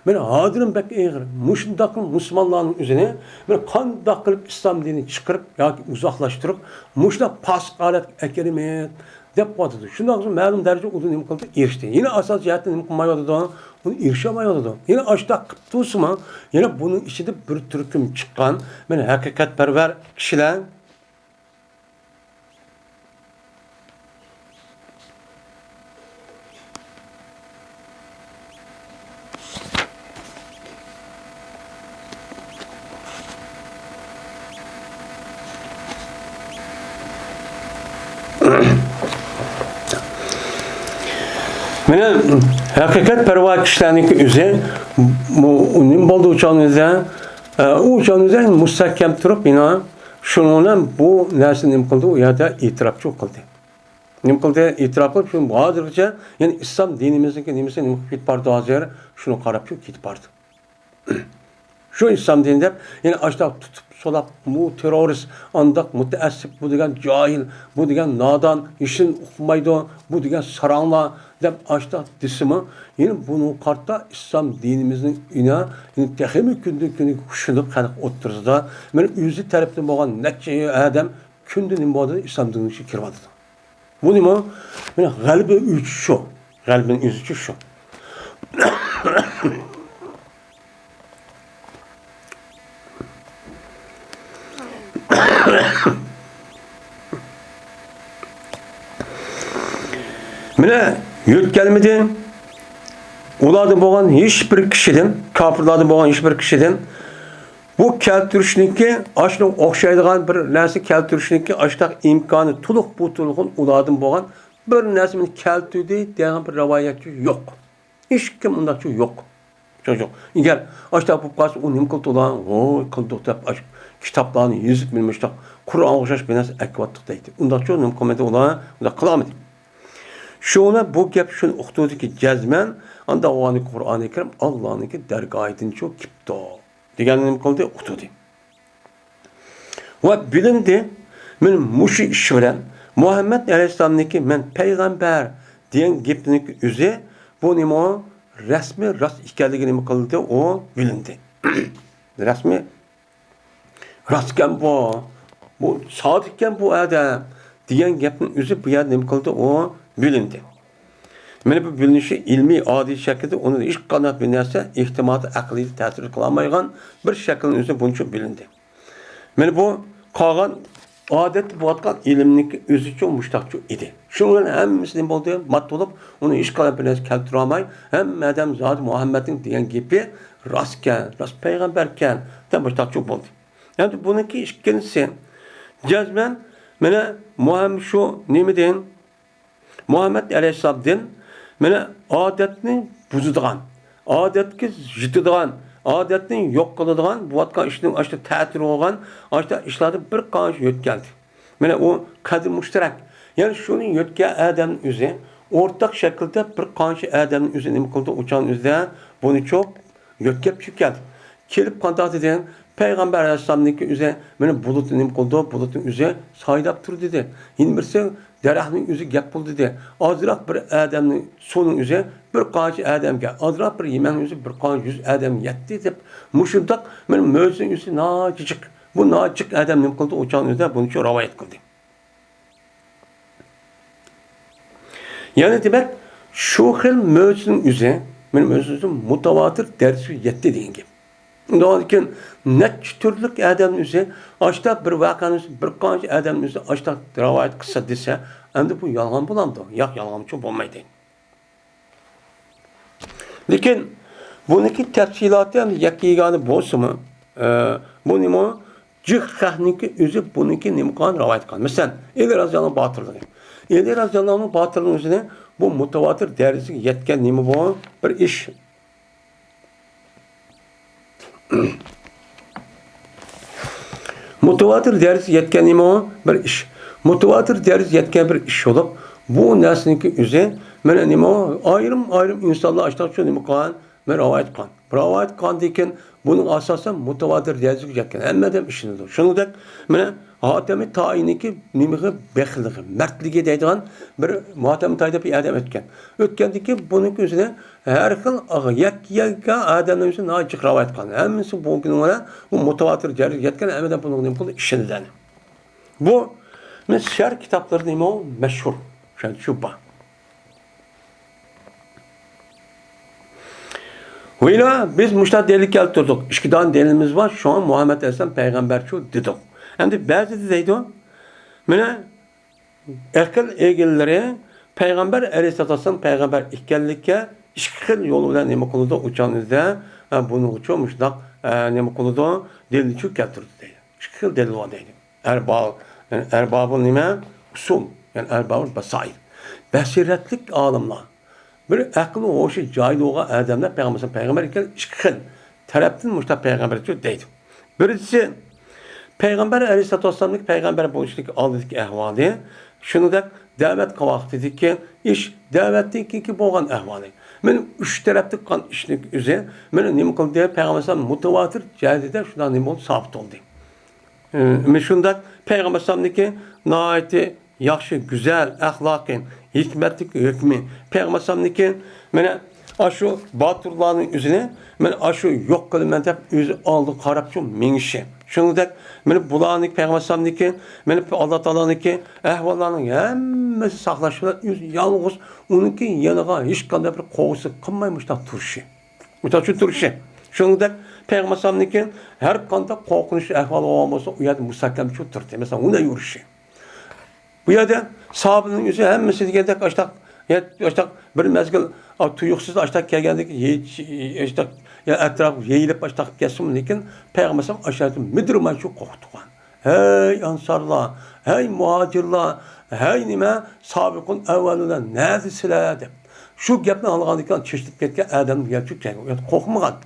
مانا ھازىرمۇ بەك ئېغىر. مۇشۇنداق مۇسۇلمانلارنىڭ ئۆزىنى مانا قانداق قىلىپ ئىسلام دىنىنى چىقىرىپ ياكى ئۇزاقلاشتۇرۇپ، مۇشۇنداق پاسىق ھالەتكە ئەكىرىمىز دەپ قىلىۋاتىدۇ. شۇنداق مەلۇم دەرىجىدە ئۇ نېمە قىلدى؟ ئېرىشتى. يەنە ئاساسىي جەھەتتىن نېمە قىلمايۋاتىدۇ؟ ئۇنى ئېرىشەلمەيۋاتىدۇ. يەنە ئاشۇنداق قىلىپ تۇرسىمۇ، يەنە بۇنىڭ ئىچىدە بىر تۈركۈم چىققان، مانا ھەقىقەتپەرۋەر كىشىلەر، مانا ھەقىقەتپەرۋەر كىشىلەرنىڭكى ئۆزى، بۇ نېمە بولدى ئۇ چاغنىڭدا؟ ئۇ چاغنىڭدا مۇستەھكەم تۇرۇپ، يەنە شۇنىڭ بىلەن بۇ نەرسىنى نېمە قىلدى؟ ئۇ يەردە ئېتىراپچۇ قىلدى. نېمە قىلدى؟ ئېتىراپ قىلىپ، شۇ ھازىرغىچە، يەنى ئىسلام دىنىمىزنىڭكى نېمىسى نېمە قىلىپ كېتىپ بارىدۇ ھازىر؟ شۇنى قاراپ شۇ كېتىپ بارىدۇ. شۇ ئىسلام دىنى دەپ، يەنە ئاشۇنداق تۇتۇپ سولاپ، بۇ تېررورىست، ئانداق مۇتەئەسسىپ، بۇ دېگەن جاھىل، بۇ دېگەن نادان، ھېچنېمە ئۇقمايدۇ، بۇ دېگەن ساراڭلار دەپ ئاشۇنداق دېسىمۇ، يەنە بۇنىڭغا قارىتا ئىسلام دىنىمىزنىڭ ئىنا، يەنە تېخىمۇ كۈندىن كۈنگە كۈچلىنىپ خەلق ئوتتۇرىسىدا، مانا ئۆزى تەرەپتىن بولغان نەچچە ئادەم كۈندە نېمە بولدى؟ ئىسلام دىنىغا كىرىۋاتىدۇ. بۇ نېمە؟ مانا غەلىبە ئۆزى شۇ. غەلىبىنىڭ ئۆزى شۇ. مانا يۆتكەلمىدى. ئۇلاردىن بولغان ھېچ بىر كىشىدىن، كاپىرلاردىن بولغان ھېچ بىر كىشىدىن بۇ كەلتۈرۈشنىڭكى، ئاشۇنىڭغا ئوخشايدىغان بىر نەرسە كەلتۈرۈشنىڭكى ئاشۇنداق ئىمكانى تولۇق بۇ تولغان ئۇلاردىن بولغان بىر نەرسە مېنى كەلتۈردى دېگەن بىر رىۋايەتچى يوق. ھېچكىم ئۇنداقچە يوق. شۇ، شۇ. ئەگەر ئاشۇنداق بولۇپ قالسا، ئۇ نېمە قىلدى ئۇلار؟ ۋوي، قىلدۇق دەپ، ئاشۇ كىتابلارنى يېزىپ، مېنى مۇشۇنداق قۇرئانغا ئوخشاش بىر نەرسە ئەكىۋاتتۇق دەيتتى. ئۇنداقچە نېمە قىلمىدى ئۇلار؟ ئۇنداق قىلالمىدى. شۇڭا بۇ گەپ شۇنى ئۇقتۇردىكى، جەزمەن ئاندا ئۇلارنىڭ قۇرئانى كەرىم ئاللانىڭكى دەرگاھىدىنچۇ كېپتۇ دېگەننى نېمە قىلدى؟ ئۇقتۇردى. ۋە بىلىندى، مانا مۇشۇ ئىش بىلەن مۇھەممەد ئەلەيھىسسالامنىڭكى مەن پەيغەمبەر دېگەن گېپىنىڭكى ئۆزى، بۇ نېمە، رەسمىي راست ئىكەنلىكى نېمە قىلدى، ئۇ بىلىندى. رەسمىي راستكەن بۇ، بۇ سادىقكەن بۇ ئادەم دېگەن گەپنىڭ ئۆزى بۇ يەردە نېمە قىلدى، ئۇ بىلىندى. مانا بۇ بىلىنىشى ئىلمىي، ئاددىي شەكىلدە، ئۇنىڭدا ھېچقانداق بىر نەرسە ئىھتىمالدا ئەقلىيدە تەسىر قىلالمايدىغان بىر شەكىلنىڭ ئۆزى بۇنچە بىلىندى. مانا بۇ قالغان ئادەتتە بولۇۋاتقان ئىلىمنىڭكى ئۆزىچۇ مۇشتاقچۇ ئىدى. شۇنىڭ بىلەن ھەممىسى نېمە بولدى؟ مات بولۇپ، ئۇنى ھېچقانداق بىر نەرسە كەلتۈرەلمەي، ھەممە ئادەم زادى مۇھەممەدنىڭ دېگەن گېپى راستكەن، راست پەيغەمبەركەن دەپ مۇشتاقچۇ بولدى. ئەمدى بۇنىڭكى ئىككىنچىسى، جەزمەن مانا مۇھەم-، شۇ نېمىدىن، مۇھەممەد ئەلەيھىسسالامدىن مانا ئادەتنى بۇزىدىغان، ئادەتكە يېتىدىغان، ئادەتنى يوق قىلىدىغان، بولۇۋاتقان ئىشنىڭ ئاشتا تەتۈر بولغان، ئاشتا ئىشلاردىن بىر قانچە يۆتكەلدى. مانا ئۇ قەدىر مۇشتەرەك. يەنى شۇنى يۆتكەن ئادەمنىڭ ئۆزى، ئورتاق شەكىلدە بىر قانچە ئادەمنىڭ ئۆزى نېمە قىلدى؟ ئۇچان ئۆزىدە بۇنى چوق يۆتكەپ چۈشۈپ كەلدى. كېلىپ قانداق دېدى؟ پەيغەمبەر ئەلەيھىسسالامنىڭكى ئۆزى مانا بۇلۇتنى نېمە قىلدى؟ بۇلۇتنىڭ ئۆزى سايلاپ تۇر دېدى. يەنە بىرسى دەرەخنىڭ ئۆزى گەپ قىل دېدى. ئازراق بىر ئادەمنىڭ سۇنىڭ ئۆزى بىر قانچە ئادەمگە، ئازراق بىر يېمەكنىڭ ئۆزى بىر قانچە يۈز ئادەمگە يەتتى دەپ، مۇشۇنداق مانا مۆجىزىنىڭ ئۆزى ناھايىتى جىق. بۇ ناھايىتى جىق ئادەم نېمە قىلدى؟ ئۇچان ئۆزى بۇنى شۇ رىۋايەت قىلدى. يەنى دېمەك، شۇ خىل مۆجىزىنىڭ ئۆزى، مانا مۆجىزە مۇتەۋاتىر دەرىجىگە يەتتى دېگەن گەپ. ئۇنداق كېيىن نەچچە تۈرلۈك ئادەمنىڭ ئۆزى، ئاشتا بىر ۋەقەنىڭ ئۆزى، بىر قانچە ئادەمنىڭ ئۆزى ئاشتا رىۋايەت قىلسا دېسە، ئەمدى بۇ يالغان بولامدۇ؟ ياق، يالغانچۇ بولمايدۇ. لېكىن بۇنىڭكى تەپسىلاتى ھەم يەككە يېگانە بولسىمۇ، ئە، بۇ نېمە؟ جىق خەقنىڭكى ئۆزى بۇنىڭكى نېمە قىلغان؟ رىۋايەت قىلغان. مەسىلەن، ئەلى رازىياللاھۇنىڭ باتۇرلۇقى. ئەلى رازىياللاھۇنىڭ باتۇرلۇقىنىڭ ئۆزىنى بۇ مۇتەۋاتىر دەرىجىگە يەتكەن نېمە بۇ؟ بىر ئىش. مۇتەۋاتىر دەرىجىگە يەتكەن نېمە ئۇ؟ بىر ئىش. مۇتەۋاتىر دەرىجىگە يەتكەن بىر ئىش بولۇپ، بۇ نەرسىنىڭكى ئۆزى مانا نېمە، ئايرىم-ئايرىم ئىنسانلار ئاشۇنداق شۇ نېمە قىلغان، مانا رىۋايەت قىلغان. رىۋايەت قىلغاندىن كېيىن بۇنىڭ ئاساسەن مۇتەۋاتىر دەرىجىگە يەتكەن، ھەممە ئادەم ئىشىنىدۇ. شۇنىڭدەك مانا ھاتەمى تائىنىڭكى نېمىغا بېخىللىقى، مەردلىكى دەيدىغان بىر ھاتەمى تائى دەپ بىر ئادەم ئۆتكەن. ئۆتكەندىن كېيىن بۇنىڭكى ئۆزىنى ھەر خىل ئاغ-، يەككە-يەككە ئادەملەر ئۆزى ناھايىتى جىق رىۋايەت قىلغان. ھەممىسى بۇ كۈنگە بۇ مۇتەۋاتىر دەرىجىگە يەتكەن، ھەممە ئادەم بۇنىڭغا نېمە قىلدى؟ ئىشىنىدۇ. بۇ، مانا سىيار كىتابلىرىدا نېمە مەشھۇر، شۇ بار. ۋىلا، بىز مۇشۇنداق دەلىل كەلتۈردۇق. ئىككى دانە دەلىلىمىز بار، شۇڭا مۇھەممەد ئەلەيھىسسالام پەيغەمبەرچۇ دېدۇق. ئەمدى بەزىدە دەيدۇ، مانا ئەقىل ئىگىلىرى پەيغەمبەر ئەلەيھىسسالاتۇ ۋەسسالام پەيغەمبەر ئىكەنلىككە ئىككى خىل يول بىلەن نېمە قىلىدۇ، ئۇچانىزدا، ھە، بۇنىڭغىچۇ مۇشۇنداق، ھە، نېمە قىلىدۇ، دەلىلچۇ كەلتۈردى دەيدۇ. ئىككى خىل دەلىل بار دەيدۇ. ئەرباب، يەنى ئەربابۇل نېمە؟ ئۇسۇل، يەنى ئەربابۇل باسائىر. بەسىرەتلىك ئالىملار، بىر ئەقلى ھوشى جايىدا بولغان ئادەملەر پەيغەمبەر، پەيغەمبەر ئىكەن، ئىككى خىل تەرەپتىن مۇشۇنداق پەيغەمبەر دەيدۇ. بىرىنچىسى، پەيغەمبەر ئەلەيھىسسالاتۇ ۋەسسالامنىڭ پەيغەمبەر بولۇشتىكى ئالدىدىكى ئەھۋالى، شۇنىڭدەك دەۋەت قىلغان ۋاقتىدىكى ئىش، دەۋەتتىن كېيىنكى بولغان ئەھۋالى. مانا ئۈچ تەرەپتىن قىلغان ئىشنىڭ ئۆزى، مانا نېمە قىلدى؟ پەيغەمبەر ئەلەيھىسسالام مۇتەۋاتىر جەھەتتە شۇنداق نېمە بولدى؟ سابىت بولدى. ئى، شۇنداق پەيغەمبەر ئەلەيھىسسالامنىڭكى ناھايىتى ياخشى، گۈزەل ئەخلاقى، ھېكمەتلىك ھۆكمى، پەيغەمبەر ئەلەيھىسسالامنىڭكى مانا ئاشۇ باتۇرلارنىڭ ئۆزىنى مانا ئاشۇ يوق قىلىمەن دەپ ئۆزى ئالدىغا قاراپچۇ مېڭىشى. شۇنىڭدەك مانا بۇلارنىڭ پەيغەمبەر ئەلەيھىسسالامنىڭكى مانا ئاللا تائالانىڭكى ئەھۋاللارنىڭ ھەممىسى ساقلاش بىلەن ئۆزى يالغۇز ئۇنىڭكى يېنىغا ھېچقانداق بىر قوغۇسى قىلماي مۇشۇنداق تۇرۇشى. مۇشۇنداق تۇرۇشى. شۇنىڭدەك پەيغەمبەر ئەلەيھىسسالامنىڭكى ھەر قانداق قورقۇنچ ئەھۋال بولغان بولسا، ئۇ يەردە مۇستەھكەم چۇ تۇردى. مەسىلەن، ئۇنى يۈرۈشى. بۇ يەردە ساھابىنىڭ ئۆزى ھەممىسى دېگەندەك ئاشتاق، يا-، ئاشتاق بىر مەزگىل، ئا، تۇيۇقسىز ئاشتاق كەلگەندىكى ھېچ، ئاشتاق، يا ئەتراپ يېيىلىپ ئاشتاق كەتسىمۇ، لېكىن پەيغەمبەر ئەلەيھىسسالام ئاشتاق مىدىرلىماي شۇ قورقۇتقان. ھەي ئەنسارلار، ھەي مۇھاجىرلار، ھەي نېمە، سابىقۇل ئەۋۋەلۇنلار نەدىسىلەر دەپ. شۇ گەپنى ئاڭلىغاندىن كېيىن چېچىلىپ كەتكەن ئادەم يەنە چۈشكەن، قورقمىغان.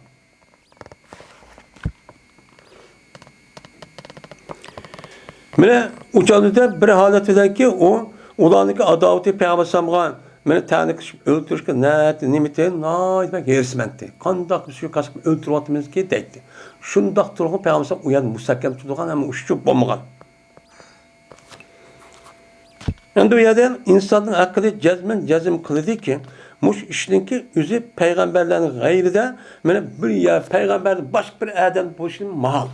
مانا ئۇ چاغدا بىر ھالەت بىلەنكى ئۇ، ئۇلارنىڭكى ئاداۋىتى پەيغەمبەر ئەلەيھىسسالامغا، مانا تەنە قىلىپ ئۆلتۈرۈشكە نەتى نېمىتى ناھايىتى بەك ھېرىسمەنتى. قانداق سۇيىقەست قىلىپ ئۆلتۈرۈۋاتىمىزكى دەيتتى. شۇنداق تۇرغان پەيغەمبەر ئەلەيھىسسالام ئۇ يەردە مۇستەھكەم تۇرىدىغان ھەم ئۇششۇق بولمىغان. ئەمدى بۇ يەردە ئىنساننىڭ ئەقلى جەزمەن جەزم قىلىدۇكى، مۇشۇ ئىشنىڭكى ئۆزى پەيغەمبەرلەرنىڭ غەيرىدە، مانا بىر يەر پەيغەمبەردىن باشقا بىر ئادەم بولۇشى ماھال.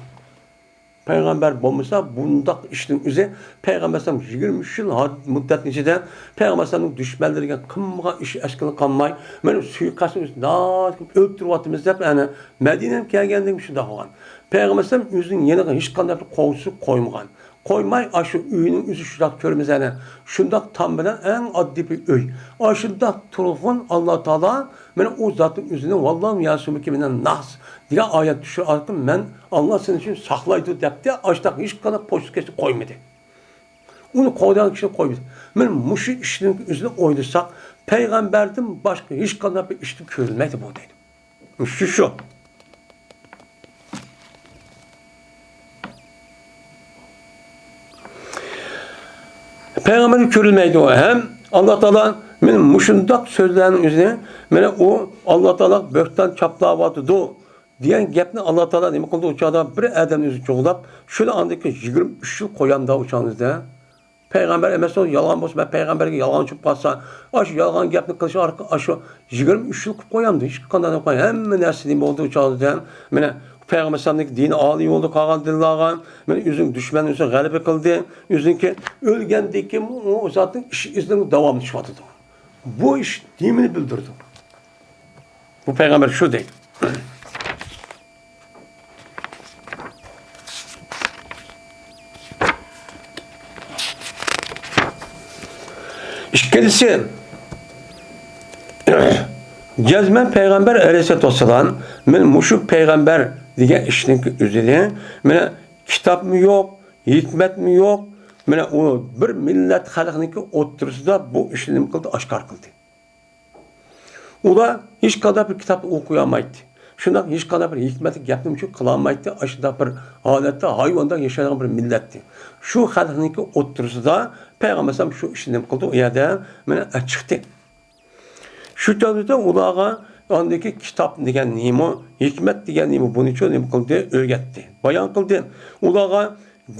پەيغەمبەر بولمىسا، بۇنداق ئىشنىڭ ئۆزى پەيغەمبەر ئەلەيھىسسالام يىگىرمە ئۈچ يىل ھا-، مۇددەتنىڭ ئىچىدە پەيغەمبەر ئەلەيھىسسالامنىڭ دۈشمەنلىرىگە قىلمىغان ئىش ئەسكىلى قالماي، مانا سۇيىقەستنىڭ ئۆزى ناھايىتى ئۆلتۈرۈۋاتىمىز دەپ، ئەنە مەدىنەگە كەلگەندىن شۇنداق بولغان. پەيغەمبەر ئەلەيھىسسالام ئۆزىنىڭ يېنىغا ھېچقانداق بىر قوغۇنچىسى قويمىغان. قويماي، ئاشۇ ئۆينىڭ ئۆزى شۇنداق كۆرىمىز ئەنە. شۇنداق تام بىلەن ئەڭ ئاددىي بىر ئۆي. ئاشۇنداق تۇرغۇن ئاللا تائالا، مانا ئۇ زاتنىڭ ئۆزىنى، ۋاللاھۇ يەسۇمۇكە مىنەن ناس دېگەن ئايەت چۈشۈر ئارقىلىق، مەن ئاللا سېنى شۇ ساقلايدۇ دەپتۇ، ئاشۇنداق ھېچقانداق پوچتىكەچنى قويمىدى. ئۇنى قوغدايدىغان كىشىنى قويمىدى. مانا مۇشۇ ئىشنىڭ ئۆزىنى ئويلىساق، پەيغەمبەردىن باشقا ھېچقانداق بىر ئىشتا كۆرۈلمەيدۇ بۇ دەيدۇ. شۇ، شۇ. پەيغەمبەر كۆرۈلمەيدۇ. ھەم ئاللا تائالا مانا مۇشۇنداق سۆزلەرنىڭ ئۆزىنى، مانا ئۇ ئاللا تائالا بۆھتان چاپلاۋاتىدۇ دېگەن گەپنى ئاللا تائالا نېمە قىلدى؟ ئۇ چاغدا بىر ئادەمنى ئۆزى جۇغلاپ، شۇنى ئاندىن كېيىن يىگىرمە ئۈچ يىل قويامدا ئۇ چاغدا. پەيغەمبەر ئەمەس، ئۇ يالغان بولسا، مەن پەيغەمبەرگە يالغانچى بولۇپ قالسا، ئاشۇ يالغان گەپنى قىلىش ئارقىلىق ئاشۇ يىگىرمە ئۈچ يىل قىلىپ قويامدۇ، ھېچقانداق قىلماي، ھەممە نەرسە نېمە بولدى ئۇ چاغدا. مانا پەيغەمبەر ئەلەيھىسسالامنىڭكى دىنى ئالىي يولدا قالغان دىنلارغا، مانا ئۆزىنىڭ دۈشمەننىڭ ئۈستىگە غەلىبە قىلدى، ئۆزىنىڭكى ئۆلگەندىن كېيىن ئۇ زاتنىڭ ئىش ئىزلىرىنى داۋاملىشىۋاتىدۇ. بۇ ئىش نېمىنى بىلدۈرىدۇ؟ بۇ پەيغەمبەر شۇ دەيدۇ. ئىككىنچىسى، جەزمەن پەيغەمبەر ئەلەيھىسسالاتۇ ۋەسسالام، مانا مۇشۇ پەيغەمبەر دېگەن ئىشنىڭ ئۆزىنى، مانا كىتابمۇ يوق، ھېكمەتمۇ يوق، مانا ئۇ بىر مىللەت خەلقنىڭكى ئوتتۇرىسىدا بۇ ئىشنى نېمە قىلدى؟ ئاشكارا قىلدى. ئۇلار ھېچقانداق بىر كىتابنى ئوقۇيالمايتتى. شۇنداق ھېچقانداق بىر ھېكمەتلىك گەپنى مۇشۇ قىلالمايتتى. ئاشۇنداق بىر ھالەتتە ھايۋاندەك ياشايدىغان بىر مىللەتتى. شۇ خەلقنىڭكى ئوتتۇرىسىدا پەيغەمبەر ئەلەيھىسسالام شۇ ئىشنى نېمە قىلدى؟ ئۇ يەردە مانا چىقتى. شۇ چاغدا ئۇلارغا ئاندىكى كىتاب دېگەن نېمە، ھېكمەت دېگەن نېمە، بۇنىچۇ نېمە قىلدى؟ ئۆگەتتى، بايان قىلدى. ئۇلارغا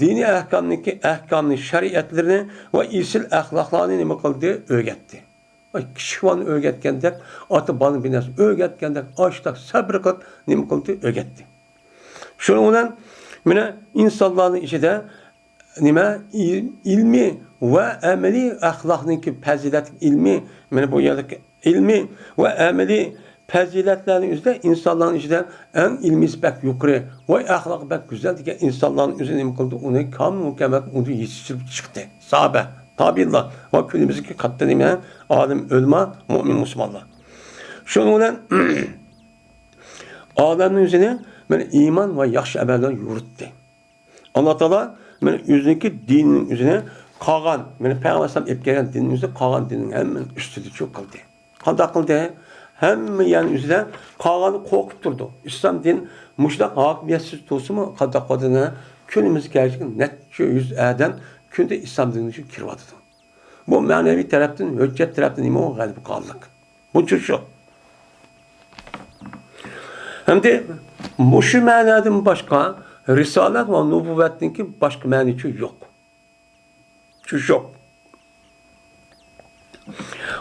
دىنىي ئەھكامنىڭكى، ئەھكامنى، شەرىئەتلىرىنى ۋە ئېسىل ئەخلاقلارنى نېمە قىلدى؟ ئۆگەتتى. ئاي، كىچىك بالىنى ئۆگەتكەندەك، ئاتا بالا بىر نەرسە ئۆگەتكەندەك، ئاشتاق سەبرى قىلىپ نېمە قىلدى؟ ئۆگەتتى. شۇنىڭ بىلەن مانا ئىنسانلارنىڭ ئىچىدە نېمە، ئىل-، ئىلمىي ۋە ئەمەلىي ئەخلاقنىڭكى پەزىلەت، ئىلمىي، مانا بۇ يەردىكى ئىلمىي ۋە ئەمەلىي پەزىلەتلەرنىڭ ئۆزىدە ئىنسانلارنىڭ ئىچىدە ئەڭ ئىلمىيسى بەك يۇقىرى، ۋاي ئەخلاقى بەك گۈزەل دېگەن ئىنسانلارنىڭ ئۆزى نېمە قىلدى؟ ئۇنى كامىل مۇكەممەل ئۇنى يېتىشتۈرۈپ چىقتى. ساھابە، تابىئىنلار ۋە كۈنىمىزدىكى قاتتى نېمە، ئالىم، ئۆلىما، مۆمىن، مۇسۇلمانلار. شۇنىڭ بىلەن ئادەمنىڭ يۈزىنى مانا ئىمان ۋە ياخشى ئەمەللەر يورۇتتى. ئاللا تائالا مانا ئۆزىنىڭكى دىنىنىڭ يۈزىنى قالغان، مانا پەيغەمبەر ئەلەيھىسسالام ئېلىپ كەلگەن دىننىڭ يۈزىنى قالغان دىننىڭ ھەممىنىڭ ئۈستىدە چۇ قىلدى. قانداق قىلدى؟ ھەممە يەرنىڭ يۈزىدە قالغاننى قورقۇپ تۇرىدۇ. ئىسلام دىن مۇشۇنداق ھاكىمىيەتسىز تۇرسىمۇ، قانداق قىلدى؟ كۈنىمىزگە كەلگەن نەچچە يۈز ئادەم كۈندە ئىسلام دىنىغا كىرىۋاتىدۇ. بۇ مەنىۋى تەرەپتىن، ھۆججەت تەرەپتىن نېمە، غەلىبە قىلغانلىق. بۇنچە شۇ. ئەمدى مۇشۇ مەنادىن باشقا رىسالەت ۋە نۇبۇۋۋەتنىڭكى باشقا مەنىسى يوق. شۇ شوق.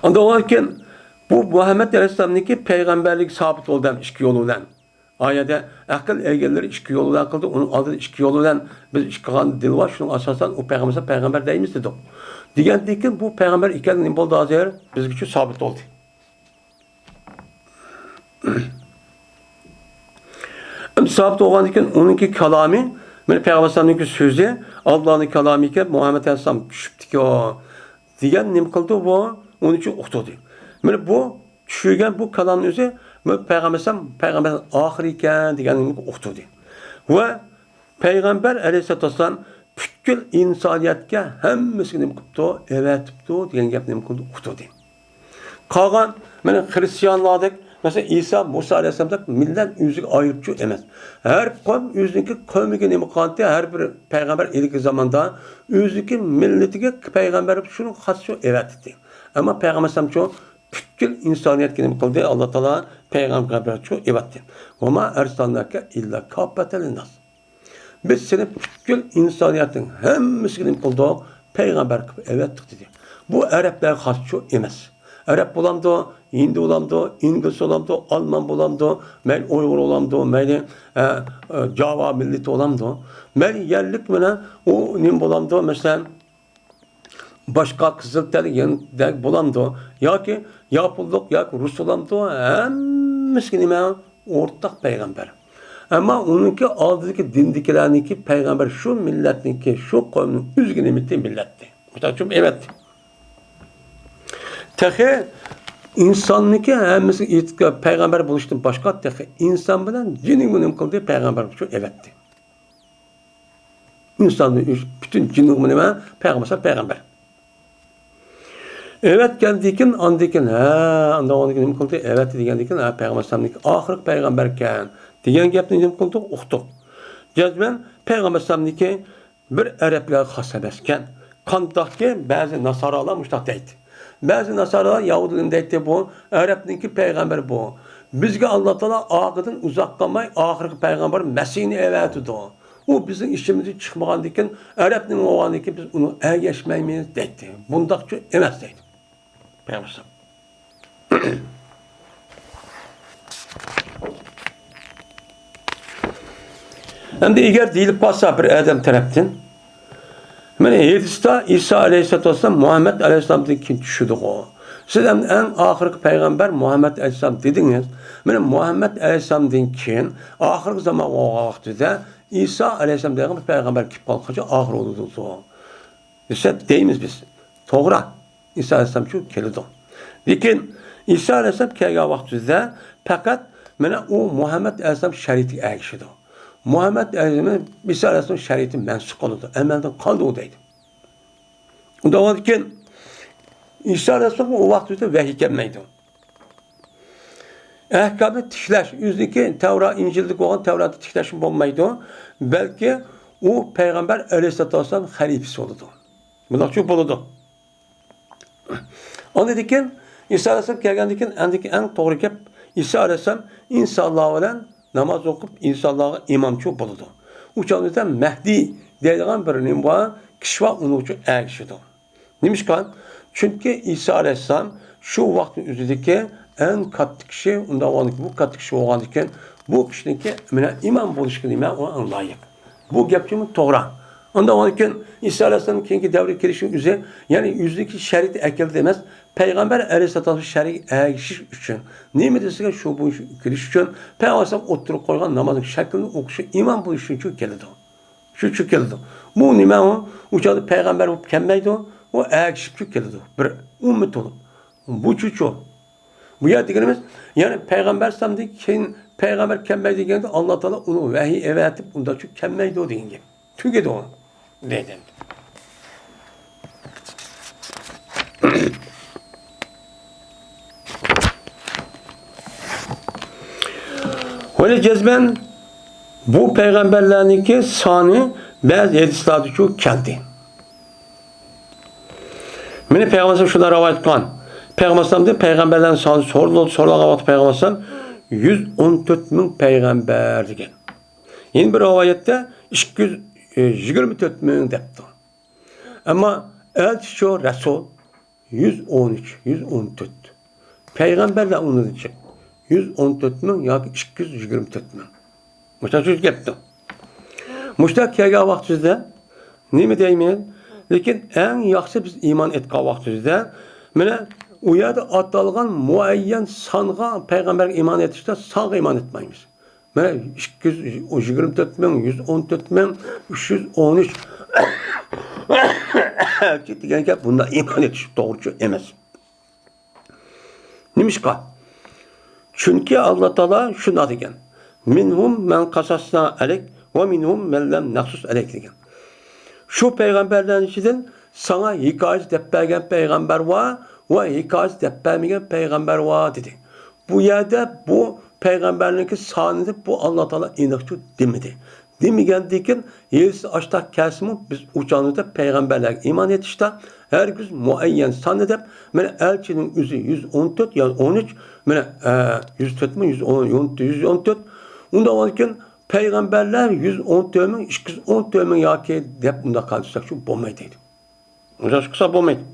ئاندىن كېيىن بۇ مۇھەممەد ئەلەيھىسسالامنىڭكى پەيغەمبەرلىكى سابىت بولدى ھەم ئىككى يول بىلەن. ئا يەردە ئەقىل ئىگىلىرى ئىككى يول بىلەن قىلدى، ئۇنىڭ ئالدىدا ئىككى يول بىلەن بىز ئىككى قىلغان دىل بار، شۇنىڭغا ئاساسەن ئۇ پەيغەمبەر، پەيغەمبەر دەيمىز دېدۇق. دېگەندىن كېيىن بۇ پەيغەمبەر ئىكەنلىكى نېمە بولدى ھازىر؟ بىزگىچە سابىت بولدى. ئەمدى سابىت بولغاندىن كېيىن ئۇنىڭكى كالامى، مانا پەيغەمبەر ئەلەيھىسسالامنىڭكى سۆزى، ئاللانىڭ كالامى ئىكەن، مۇھەممەد ئەلەيھىسسالام چۈشۈپتىكەن دېگەن نېمە قىلدى بۇ؟ ئۇنى چۈ ئۇقتۇردى. مانا بۇ چۈشۈرگەن بۇ كالامنىڭ ئۆزى، مانا پەيغەمبەر ئەلەيھىسسالام پەيغەمبەر ئاخىرى ئىكەن دېگەننى ئۇقتۇردى. ۋە پەيغەمبەر ئەلەيھىسسالاتۇ ۋەسسالام پۈتكۈل ئىنسانىيەتكە ھەممىسىگە نېمە قىپتۇ؟ ئەۋەتىپتۇ دېگەن گەپنى نېمە قىلدى؟ ئۇقتۇردى. قالغان، مانا خرىستىيانلاردەك، مەسىلەن، ئىسا، مۇسا ئەلەيھىسسالامدەك مىللەت ئۆزىگە ئايرىپچۇ ئەمەس. ھەر قوم ئۆزىنىڭكى قومىغا نېمە قىلغانتى؟ ھەر بىر پەيغەمبەر ئىلگىرى زاماندا ئۆزىنىڭكى مىللىتىگە پەيغەمبەر شۇنىڭغا خاسچۇ ئەۋەتتى. ئەمما پەيغەمبەر ئەلەيھىسسالامچۇ پۈتكۈل ئىنسانىيەتكە نېمە قىلدى؟ ئاللا تائالا پەيغەمبەرچۇ ئەۋەتتى. ۋەما ئەرسەلناكە ئىللا كاپپەتەن لىنناس. بىز سېنى پۈتكۈل ئىنسانىيەتنىڭ ھەممىسىگە نېمە قىلدۇق؟ پەيغەمبەر قىلىپ ئەۋەتتۇق دېدى. بۇ ئەرەبلەرگە خاسچۇ ئەمەس. ئەرەب بولامدۇ، ھىندى بولامدۇ، ئىنگلىز بولامدۇ، ئالمان بولامدۇ، مەيلى ئۇيغۇر بولامدۇ، مەيلى، ئە، ئە، جاۋا مىللىتى بولامدۇ، مەيلى يەرلىك مانا ئۇ نېمە بولامدۇ، مەسىلەن، باشقا قىزىل تەنلىك يەنە بولامدۇ؟ ياكى ياپونلۇق ياكى رۇس بولامدۇ؟ ھەممىسىگە نېمە؟ ئورتاق پەيغەمبەر. ئەمما ئۇنىڭكى ئالدىدىكى دىندىكىلەرنىڭكى پەيغەمبەر شۇ مىللەتنىڭكى، شۇ قومنىڭ ئۆزىگە نېمىتى؟ مىللەتتى. مۇشۇنداق چۈشۈپ ئەۋەتتى. تېخى ئىنساننىڭكى ھەممىسىگە ئېيتقان پەيغەمبەر بولۇشتىن باشقا تېخى ئىنسان بىلەن جىننىڭمۇ نېمە قىلدى؟ پەيغەمبەر بولۇشتىن ئەۋەتتى. ئىنساندىن ئۈچ، پۈتۈن جىننىڭمۇ نېمە؟ پەيغەمبەر، پەيغەمبەر. ئەۋەتكەندىن كېيىن، ئاندىن كېيىن، ھە، ئاندىن كېيىن نېمە قىلدى؟ ئەۋەتتى دېگەندىن كېيىن، ھە، پەيغەمبەر ئەلەيھىسسالامنىڭكى ئاخىرقى پەيغەمبەركەن دېگەن گەپنى نېمە قىلدۇق؟ ئۇقتۇق. جەزمەن پەيغەمبەر ئەلەيھىسسالامنىڭكى بىر ئەرەبلەرگە خاس ئەمەسكەن. قانداقكى بەزى ناسارالار مۇشۇنداق دەيدۇ. بەزى ناسارالار، يەھۇدىيلار دەيتتى، بۇ ئەرەبنىڭكى پەيغەمبىرى بۇ. بىزگە ئاللا تائالا ئارقىدىن ئۇزاق قالماي ئاخىرقى پەيغەمبەر مەسىھنى ئەۋەتىدۇ. ئۇ بىزنىڭ ئىچىمىزدىن چىقمىغاندىن كېيىن، ئەرەبنىڭ بولغاندىن كېيىن بىز ئۇنى ئەگەشمەيمىز دەيتتى. بۇنداقچۇ ئەمەس دەيدۇ پەيغەمبەر. ئەمدى ئەگەر دېيىلىپ قالسا بىر ئادەم تەرەپتىن، مانا ھەدىستە ئىسا ئەلەيھىسسالاتۇ ۋەسسالام مۇھەممەد ئەلەيھىسسالامدىن كېيىن چۈشىدىغۇ. سىز ئەمدى ئەڭ ئاخىرقى پەيغەمبەر مۇھەممەد ئەلەيھىسسالام دېدىڭىز. مانا مۇھەممەد ئەلەيھىسسالامدىن كېيىن ئاخىرقى زامان بولغان ۋاقتىدا ئىسا ئەلەيھىسسالام دېگەن بىر پەيغەمبەر كېلىپ قالغۇچە ئاخىر بولىدۇ دېسە دەيمىز بىز. توغرا. ئىسا ئەلەيھىسسالام شۇ كېلىدۇ. لېكىن ئىسا ئەلەيھىسسالام كەلگەن ۋاقتىدا پەقەت مانا ئۇ مۇھەممەد ئەلەيھىسسالام شەرىئىتىگە ئەگىشىدۇ. مۇھەممەد ئەلەيھىسسالام، ئىسا ئەلەيھىسسالام شەرىئىتى مەنسۇخ قىلىدۇ، ئەمەلدىن قالدى ئۇ دەيدۇ. ئۇنداق بولغاندىكىن ئىسا ئەلەيھىسسالامغا ئۇ ۋاقتىدا ۋەھىي كەلمەيدۇ. ئەھكامنى تىكلەش، ئۆزىنىڭكى تەۋرا-، ئىنجىلدىكى بولغان تەۋراتنى تىكلەشمۇ بولمايدۇ. بەلكى ئۇ پەيغەمبەر ئەلەيھىسسالاتۇ ۋەسسالام خەلىپىسى بولىدۇ. بۇنداقچۇ بولىدۇ. ئاندىن كېيىن ئىسا ئەلەيھىسسالام كەلگەندىن كېيىن ئەندىكى ئەڭ توغرا گەپ، ئىسا ئەلەيھىسسالام ئىنسانلار بىلەن ناماز ئوقۇپ، ئىنسانلارغا ئىمامچى بولىدۇ. ئۇ چاغدا مەھدى دەيدىغان بىر نېمە بار، كىشى بار، ئۇنىڭ ئۈچۈن ئەگىشىدۇ. نېمىشقا؟ چۈنكى ئىسا ئەلەيھىسسالام شۇ ۋاقىتنىڭ ئۆزىدىكى ئەڭ كاتتا كىشى، ئۇنداق بولغاندىكىن، بۇ كاتتا كىشى بولغاندىكىن، بۇ كىشىنىڭكى مانا ئىمام بولۇشقا نېمە، ئۇ ئەڭ لايىق. بۇ گەپچىمۇ توغرا. ئۇنداق بولغاندىكىن، ئىسا ئەلەيھىسسالام كېيىنكى دەۋرگە كېلىشنىڭ ئۆزى، يەنى يۈزلۈك شەرىئەت ئەكەلدى ئەمەس، پەيغەمبەر ئەلەيھىسسالام شەرىئىگە ئەگىشىش ئۈچۈن، نېمە دېسىگە شۇ بويىچە كېلىش ئۈچۈن، پەيغەمبەر ئەلەيھىسسالام ئوتتۇرىغا قويغان نامازنىڭ شەكلىنى ئوقۇشى ئىمام بولۇش ئۈچۈن كېلىدۇ. شۇ، شۇ كېلىدۇ. بۇ نېمە ئۇ؟ ئۇ چاغدا پەيغەمبەر بولۇپ كەلمەيدۇ. ئۇ ئەگىشىپچۇ كېلىدۇ. بىر ئۈممەت بولۇپ. بۇ چۈچۈ. بۇ يەر دېگىنىمىز، يەنى پەيغەمبەر ئەلەيھىسسالامدىن كېيىن پەيغەمبەر كەلمەيدۇ دېگەندە، ئاللا تائالا ئۇنىڭ ۋەھىي ئەۋەتىپ، ئۇنداقچۇ كەلمەيدۇ دېگەن گەپ. تۈگىدى ئۇ. دېدى. ۋەلى جەزمەن بۇ پەيغەمبەرلەرنىڭكى سانى بەزى ھەدىسلاردىچۇ كەلدى. مېنى پەيغەمبەر شۇنداق رىۋايەت قىلغان. پەيغەمبەر پەيغەمبەرلەرنىڭ سانى سورىلىدۇ، سورالغان ۋاقىتتا پەيغەمبەر يۈز ئون تۆت مىڭ پەيغەمبەر دېگەن. يەنە بىر رىۋايەتتە ئىككى يۈز يىگىرمە تۆت مىڭ دەپتۇ. ئەمما ئەلچىچۇ رەسۇل يۈز ئون ئۈچ، يۈز ئون تۆت. پەيغەمبەرلەر ئۇنىڭدىن جىق يۈز ئون تۆت مىڭ ياكى ئىككى يۈز يىگىرمە تۆت مىڭ. مۇشۇنداق سۆز كەپتۇ. مۇشۇنداق كەلگەن ۋاقتىمىزدا نېمە دەيمىز؟ لېكىن ئەڭ ياخشىسى بىز ئىمان ئېيتقان ۋاقتىمىزدا، مانا ئۇ يەردە ئاتالغان مۇئەييەن سانغا، پەيغەمبەرگە ئىمان ئېيتىشتا سانغا ئىمان ئېيتمايمىز. مانا ئىككى يۈز يىگىرمە تۆت مىڭ، يۈز ئون تۆت مىڭ، ئۈچ يۈز ئون ئۈچ دېگەن گەپ، بۇنداق ئىمان ئېيتىش توغرىچۇ ئەمەس. نېمىشقا؟ چۈنكى ئاللا تائالا شۇنداق دېگەن، مىنھۇم مەن قەسەسنا ئەلەيك ۋە مىنھۇم مەن لەم نەقسۇس ئەلەيك دېگەن. شۇ پەيغەمبەرلەرنىڭ ئىچىدىن ساڭا ھېكايىسى دەپ بەرگەن پەيغەمبەر بار ۋە ھېكايىسى دەپ بەرمىگەن پەيغەمبەر بار دېدى. بۇ يەردە بۇ پەيغەمبەرنىڭكى سانىنى بۇ ئاللا تائالا ئېنىقچۇ دېمىدى. دېمىگەندىكىن، ھېلىسى ئاشتاق كەلسىمۇ، بىز ئۇچانىدا پەيغەمبەرلەرگە ئىمان ئېيتىشتا ھەرگىز مۇئەييەن ساننى دەپ، مانا ئەلچىنىڭ ئۆزى يۈز ئون تۆت يا ئون ئۈچ، مانا، ئە، يۈز تۆتمۇ، يۈز ئون، يۈز ئون تۆت. ئۇنداق بولغاندىكىن، پەيغەمبەرلەر يۈز ئون تۆت مىڭ، ئىككى يۈز ئون تۆت مىڭ ياكى دەپ ئۇنداق قالدۇرساق شۇ بولمايدۇ دەيدۇ. ئۇنداق قىلسا بولمايدۇ.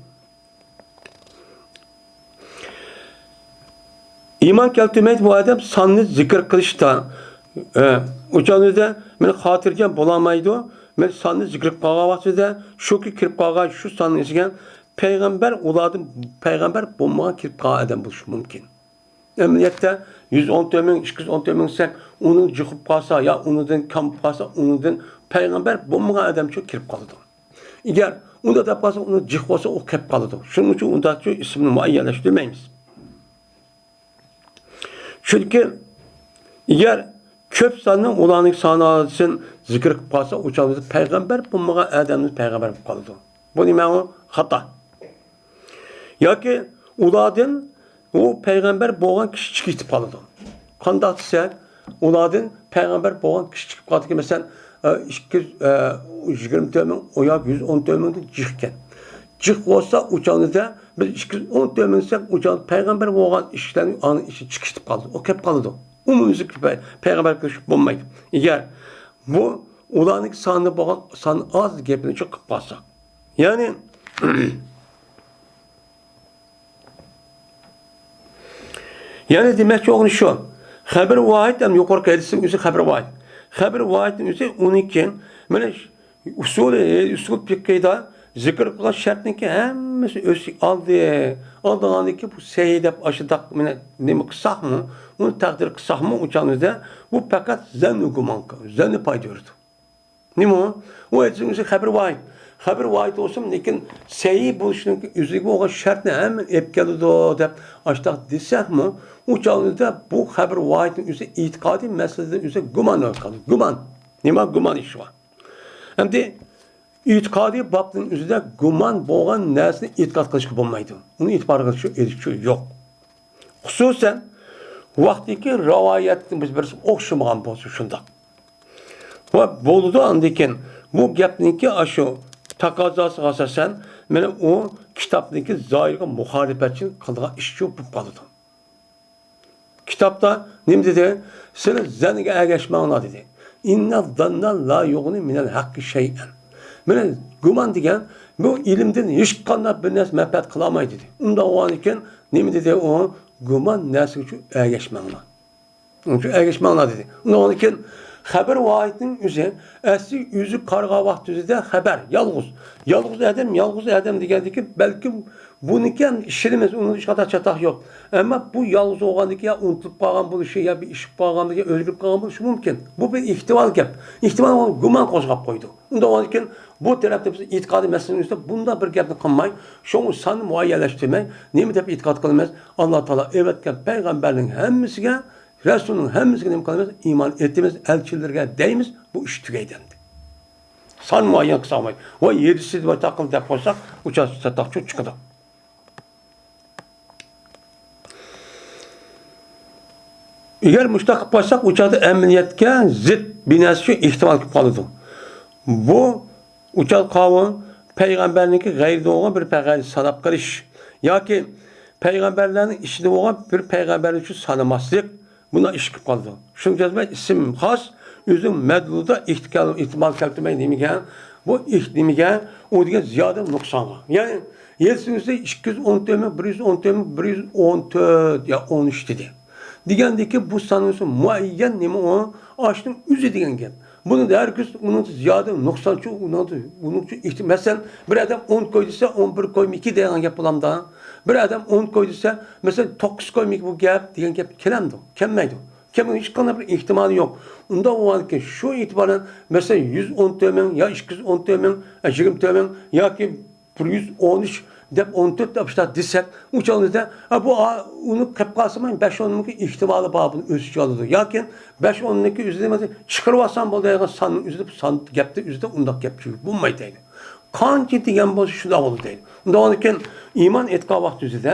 ئىمان كەلتۈرمەيدۇ بۇ ئادەم ساننى زىكىر قىلىشتا. ئە، ئۇچانىدا مەن خاتىرجەم بولالمايدۇ. مەن ساننى زىكىر قىلىپ قالغان ۋاقتىدا شۇكى كىرىپ قالغان شۇ ساننىڭ ئىچىگە پەيغەمبەر، ئۇلاردىن پەيغەمبەر بولمىغان كىرىپ قالغان ئادەم بولۇشى مۇمكىن. ئەمەلىيەتتە يۈز ئون تۆت مىڭ، ئىككى يۈز ئون تۆت مىڭ دېسەك، ئۇنىڭ جىقىپ قالسا يا ئۇنىڭدىن كامىپ قالسا، ئۇنىڭدىن پەيغەمبەر بولمىغان ئادەمچۇ كىرىپ قالىدۇ. ئەگەر ئۇنداق دەپ قالسا، ئۇنى جىق بولسا، ئۇ كەپ قالىدۇ. شۇنىڭ ئۈچۈن ئۇنداقچۇ ئىسىمنى مۇئەييەنلەشتۈرمەيمىز. چۈنكى ئەگەر كۆپ ساننىڭ ئۇلارنىڭ سانىسىنى زىكىر قىلىپ قالسا، ئۇ چاغدا پەيغەمبەر بولمىغان ئادەمنى پەيغەمبەر بولۇپ قالىدۇ. بۇ نېمە ئۇ؟ خاتا. ياكى ئۇلاردىن ئۇ پەيغەمبەر بولغان كىشى چىقىپ قالىدۇ. قانداق دېسە، ئۇلاردىن پەيغەمبەر بولغان كىشى چىقىپ قالىدىكەن، مەسىلەن، ئىككى يۈز يىگىرمە تۆت مىڭ ياكى يۈز ئون تۆت مىڭدىن جىق ئىكەن. جىق بولسا، ئۇ چاغدا بىز ئىككى يۈز ئون تۆت مىڭ دېسەك، ئۇ چاغدا پەيغەمبەر بولغان ئىشلارنى ئانا ئىچى چىقىپ قالىدۇ. ئۇ كەپ قالىدۇ. ئومۇميۈزلۈك پەي-، پەيغەمبەر قىلىش بولمايدۇ. ئەگەر بۇ ئۇلارنىڭ سانى بولغان، سانى ئاز گەپنى چىقىپ قالساق. يەنى، يەنى دېمەكچى بولغىنى شۇ. خەبىر ۋاھىد ھەم يۇقىرىقى ھەدىسنىڭ ئۆزى خەبىر ۋاھىد. خەبىر ۋاھىدنىڭ ئۆزى ئۇنىڭكى، مانا ئۇسۇلى، ئۇسۇل پىقىدا زىكىر قىلغان شەرتنىڭكى ھەممىسى ئۆز ئىچىگە ئالدى. ئالدىغاندىكى بۇ سەھىھ دەپ ئاشۇنداق مانا نېمە قىلساقمۇ، ئۇنى تەقدىر قىلساقمۇ، ئۇ چاغدا بۇ پەقەت زەننى گۇمان، زەننى پايدا بېرىدۇ. نېمە ئۇ؟ ئۇ ئېيتسىڭىز خەبىر ۋاھىد. خەبىر ۋاھىد بولسىمۇ، لېكىن سەھىھ بولۇشىنىڭ ئۆزىگە بولغان شەرتنى ھەممىنى ئېلىپ كېلىدۇ دەپ ئاشتاق دېسەكمۇ، ئۇ چاغدا بۇ خەبىر ۋاھىدنىڭ ئۆزى ئېتىقادىي مەسىلىدىن ئۆزى گۇمان بولۇپ قالىدۇ. گۇمان. نېمە گۇمان ئىش بار؟ ئەمدى ئېتىقادىي بابنىڭ ئۆزىدە گۇمان بولغان نەرسىنى ئېتىقاد قىلىشقا بولمايدۇ. ئۇنى ئېتىبارغا ئېلىشقا يوق. خۇسۇسەن، ۋاقتىكى رىۋايەتنى بىز بىرسى ئوخشىمىغان بولسا شۇنداق. ۋە بولىدۇ ئاندىن كېيىن بۇ گەپنىڭكى ئاشۇ تەقەززاسىغا ئاساسەن، مانا ئۇ كىتابنىڭكى زاھىرىغا مۇخالىپەتچىلىك قىلىدىغان ئىشچۇ بولۇپ قالىدۇ. كىتابتا نېمە دېدى؟ سىلەر زەنگە ئەگەشمەڭلار دېدى. ئىننە زاننا لا يۇغنى مىنەل ھەققى شەيئەن. مانا گۇمان دېگەن بۇ ئىلىمدىن ھېچقانداق بىر نەرسە مەنپەئەت قىلالمايدۇ دېدى. ئۇنداق بولغاندىكىن نېمە دېدى ئۇ؟ گۇمان نەرسىگە شۇ ئەگەشمەڭلار. شۇ ئەگەشمەڭلار دېدى. ئۇنداق بولغاندىكىن خەبەر ۋاھىدنىڭ ئۆزى ئەسلى ئۆزى قارىغان ۋاقىت ئۆزىدە خەبەر، يالغۇز. يالغۇز ئادەم، يالغۇز ئادەم دېگەندىكىن بەلكىم بۇنىڭكى ھەم ئىشىنىمىز، ئۇنىڭدا ھېچقانداق چاتاق يوق. ئەمما بۇ يالغۇز بولغاندىكىن يا ئۇنتۇلۇپ قالغان بولۇشى، يا بىر ئىش بولغاندىكىن ئۆزگىرىپ قالغان بولۇشى مۇمكىن. بۇ بىر ئېھتىمال گەپ. ئېھتىمال گۇمان قوزغاپ قويىدۇ. ئۇنداق بولغاندىكىن بۇ تەرەپتە بىز ئېتىقادىي مەسىلىنىڭ ئۈستىدە بۇنداق بىر گەپنى قىلماي، شۇڭا ساننى مۇئەييەنلەشتۈرمەي، نېمە دەپ ئېتىقاد قىلىمىز؟ ئاللا تائالا ئەۋەتكەن پەيغەمبەرنىڭ ھەممىسىگە، رەسۇلنىڭ ھەممىسىگە نېمە قىلىمىز؟ ئىمان ئېيتىمىز، ئەلچىلىرىگە دەيمىز، بۇ ئىش تۈگەيدۇ ئەمدى. سان مۇئەييەن قىلساق بولمايدۇ. ۋاي، ھەدىسى بار تاقىل دەپ قويساق، ئۇ چاغ چاتاق چۇ چىقىدۇ. ئەگەر مۇشۇنداق قىلىپ قويساق، ئۇ چاغدا ئەمەلىيەتكە زىت بىر نەرسە شۇ ئېھتىمال كېلىپ قالىدۇ. بۇ ئۇ چاغ قاۋۇل پەيغەمبەرنىڭكى غەيرىدە بولغان بىر پەيغەمبەرنى ساناپ قېلىش ياكى پەيغەمبەرلەرنىڭ ئىچىدە بولغان بىر پەيغەمبەرنى شۇ سانىماسلىق، بۇنداق ئىش كېلىپ قالىدۇ. شۇنىڭ ئۈچۈن ئىسىم خاس، ئۆزىنىڭ مەدلۇلىدا ئېھتىمال كەلتۈرمەي نېمىگە؟ بۇ ئېھ-، نېمىگە؟ ئۇ دېگەن زىيادە نۇقسانغا. يەنى ھەدىسنىڭ ئۆزى ئىككى يۈز ئون تۆت مىڭ، بىر يۈز ئون تۆت مىڭ، بىر يۈز ئون تۆت يا ئون ئۈچ دېدى. دېگەندىكى بۇ ساننىڭ ئۆزى مۇئەييەن نېمە ئۇ؟ ئاشۇنىڭ ئۆزى دېگەن گەپ. بۇنى ھەرگىز ئۇنىڭ زىيادە نۇقسانچۇ، ئۇنىڭ، ئۇنىڭ ئۈچۈن ئېھتىم-، مەسىلەن، بىر ئادەم ئون قوي دېسە، ئون بىر قويمىكى دېگەن گەپ بولامدا؟ بىر ئادەم ئون قوي دېسە، مەسىلەن، توققۇز قويمىكى بۇ گەپ دېگەن گەپ كېلەمدۇ؟ كەلمەيدۇ. كەلمەيدۇ، ھېچقانداق بىر ئېھتىمالى يوق. ئۇنداق بولغاندىكىن شۇ ئېتىبارەن، مەسىلەن، يۈز ئون تۆت مىڭ يا ئىككى يۈز ئون تۆت مىڭ، يا يىگىرمە تۆت مىڭ ياكى بىر يۈز ئون ئۈچ دەپ، ئون تۆت دەپ شۇنداق دېسەك، ئۇ چاغدا، ھە، بۇ، ئا، ئۇنى قىلىپ قالسىمۇ، بەش ئون مىڭ ئېھتىمالى بار، بۇنى ئۆز ئىچىگە ئالىدۇ. ياكى بەش ئون مىڭ ئۆزىنى چىقىرىۋالسام بولىدىغان ساننىڭ ئۆزىدە، بۇ سان گەپتە ئۆزىدە ئۇنداق گەپ بولمايدۇ دەيدۇ. قانچە دېگەن بولسا شۇنداق بولىدۇ دەيدۇ. ئۇنداق بولغاندىكىن ئىمان ئېيتقان ۋاقتى ئۆزىدە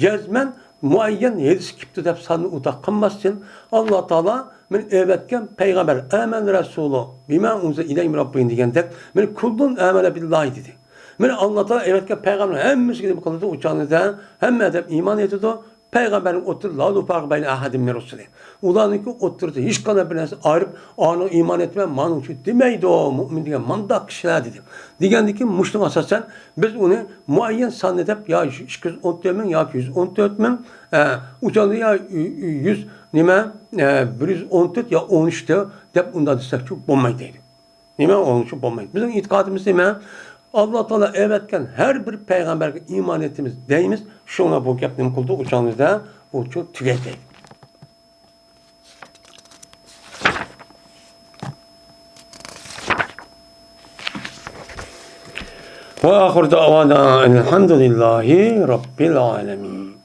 جەزمەن مۇئەييەن ھەدىس كېلىپتۇ دەپ ساننى ئۇنداق قىلماستىن، ئاللا تائالا مەن ئەۋەتكەن پەيغەمبەر، ئامەنە رەسۇلۇ بىما ئۇنزىلە ئىلەيھىم رەببىھىم دېگەندەك، مەن كۇللۇن ئامەنە بىللاھى دېدى. مەن ئاللا تائالا ئەۋەتكەن پەيغەمبەر ھەممىسىگە نېمە قىلىدۇ؟ ئۇ چاغدا ھەممە ئادەم ئىمان ئېيتىدۇ. پەيغەمبەرنىڭ ئوتتۇرىدا لا نۇفەررىقۇ بەينە ئەھەدىن مىن رۇسۇلى. ئۇلارنىڭكى ئوتتۇرىدا ھېچقانداق بىر نەرسە ئايرىپ، ئانىڭغا ئىمان ئېيتىمەن، مانىڭ ئۈچۈن دېمەيدۇ، مۇئمىن دېگەن مانداق كىشىلەر دېدى. دېگەندىكىن مۇشۇنىڭغا ئاساسەن بىز ئۇنى مۇئەييەن ساننى دەپ، يا ئىككى يۈز ئون تۆت مىڭ ياكى يۈز ئون تۆت مىڭ، ئە، ئۇ چاغدا يا يۈز نېمە، ئە، بىر يۈز ئون تۆت يا ئون ئۈچ دەپ ئۇنداق دېسەكچۇ بولمايدۇ دەيدۇ. نېمە ئۇنىڭ ئۈچۈن بولمايدۇ؟ بىزنىڭ ئېتىقادىمىز نېمە؟ ئاللا تائالا ئەۋەتكەن ھەر بىر پەيغەمبەرگە ئىمان ئېيتىمىز دەيمىز. شۇڭا بۇ گەپ نېمە قىلدى؟ ئۇ چاغدا بۇ چۇ تۈگەيدى. وآخر دعوانا أن الحمد لله رب العالمين.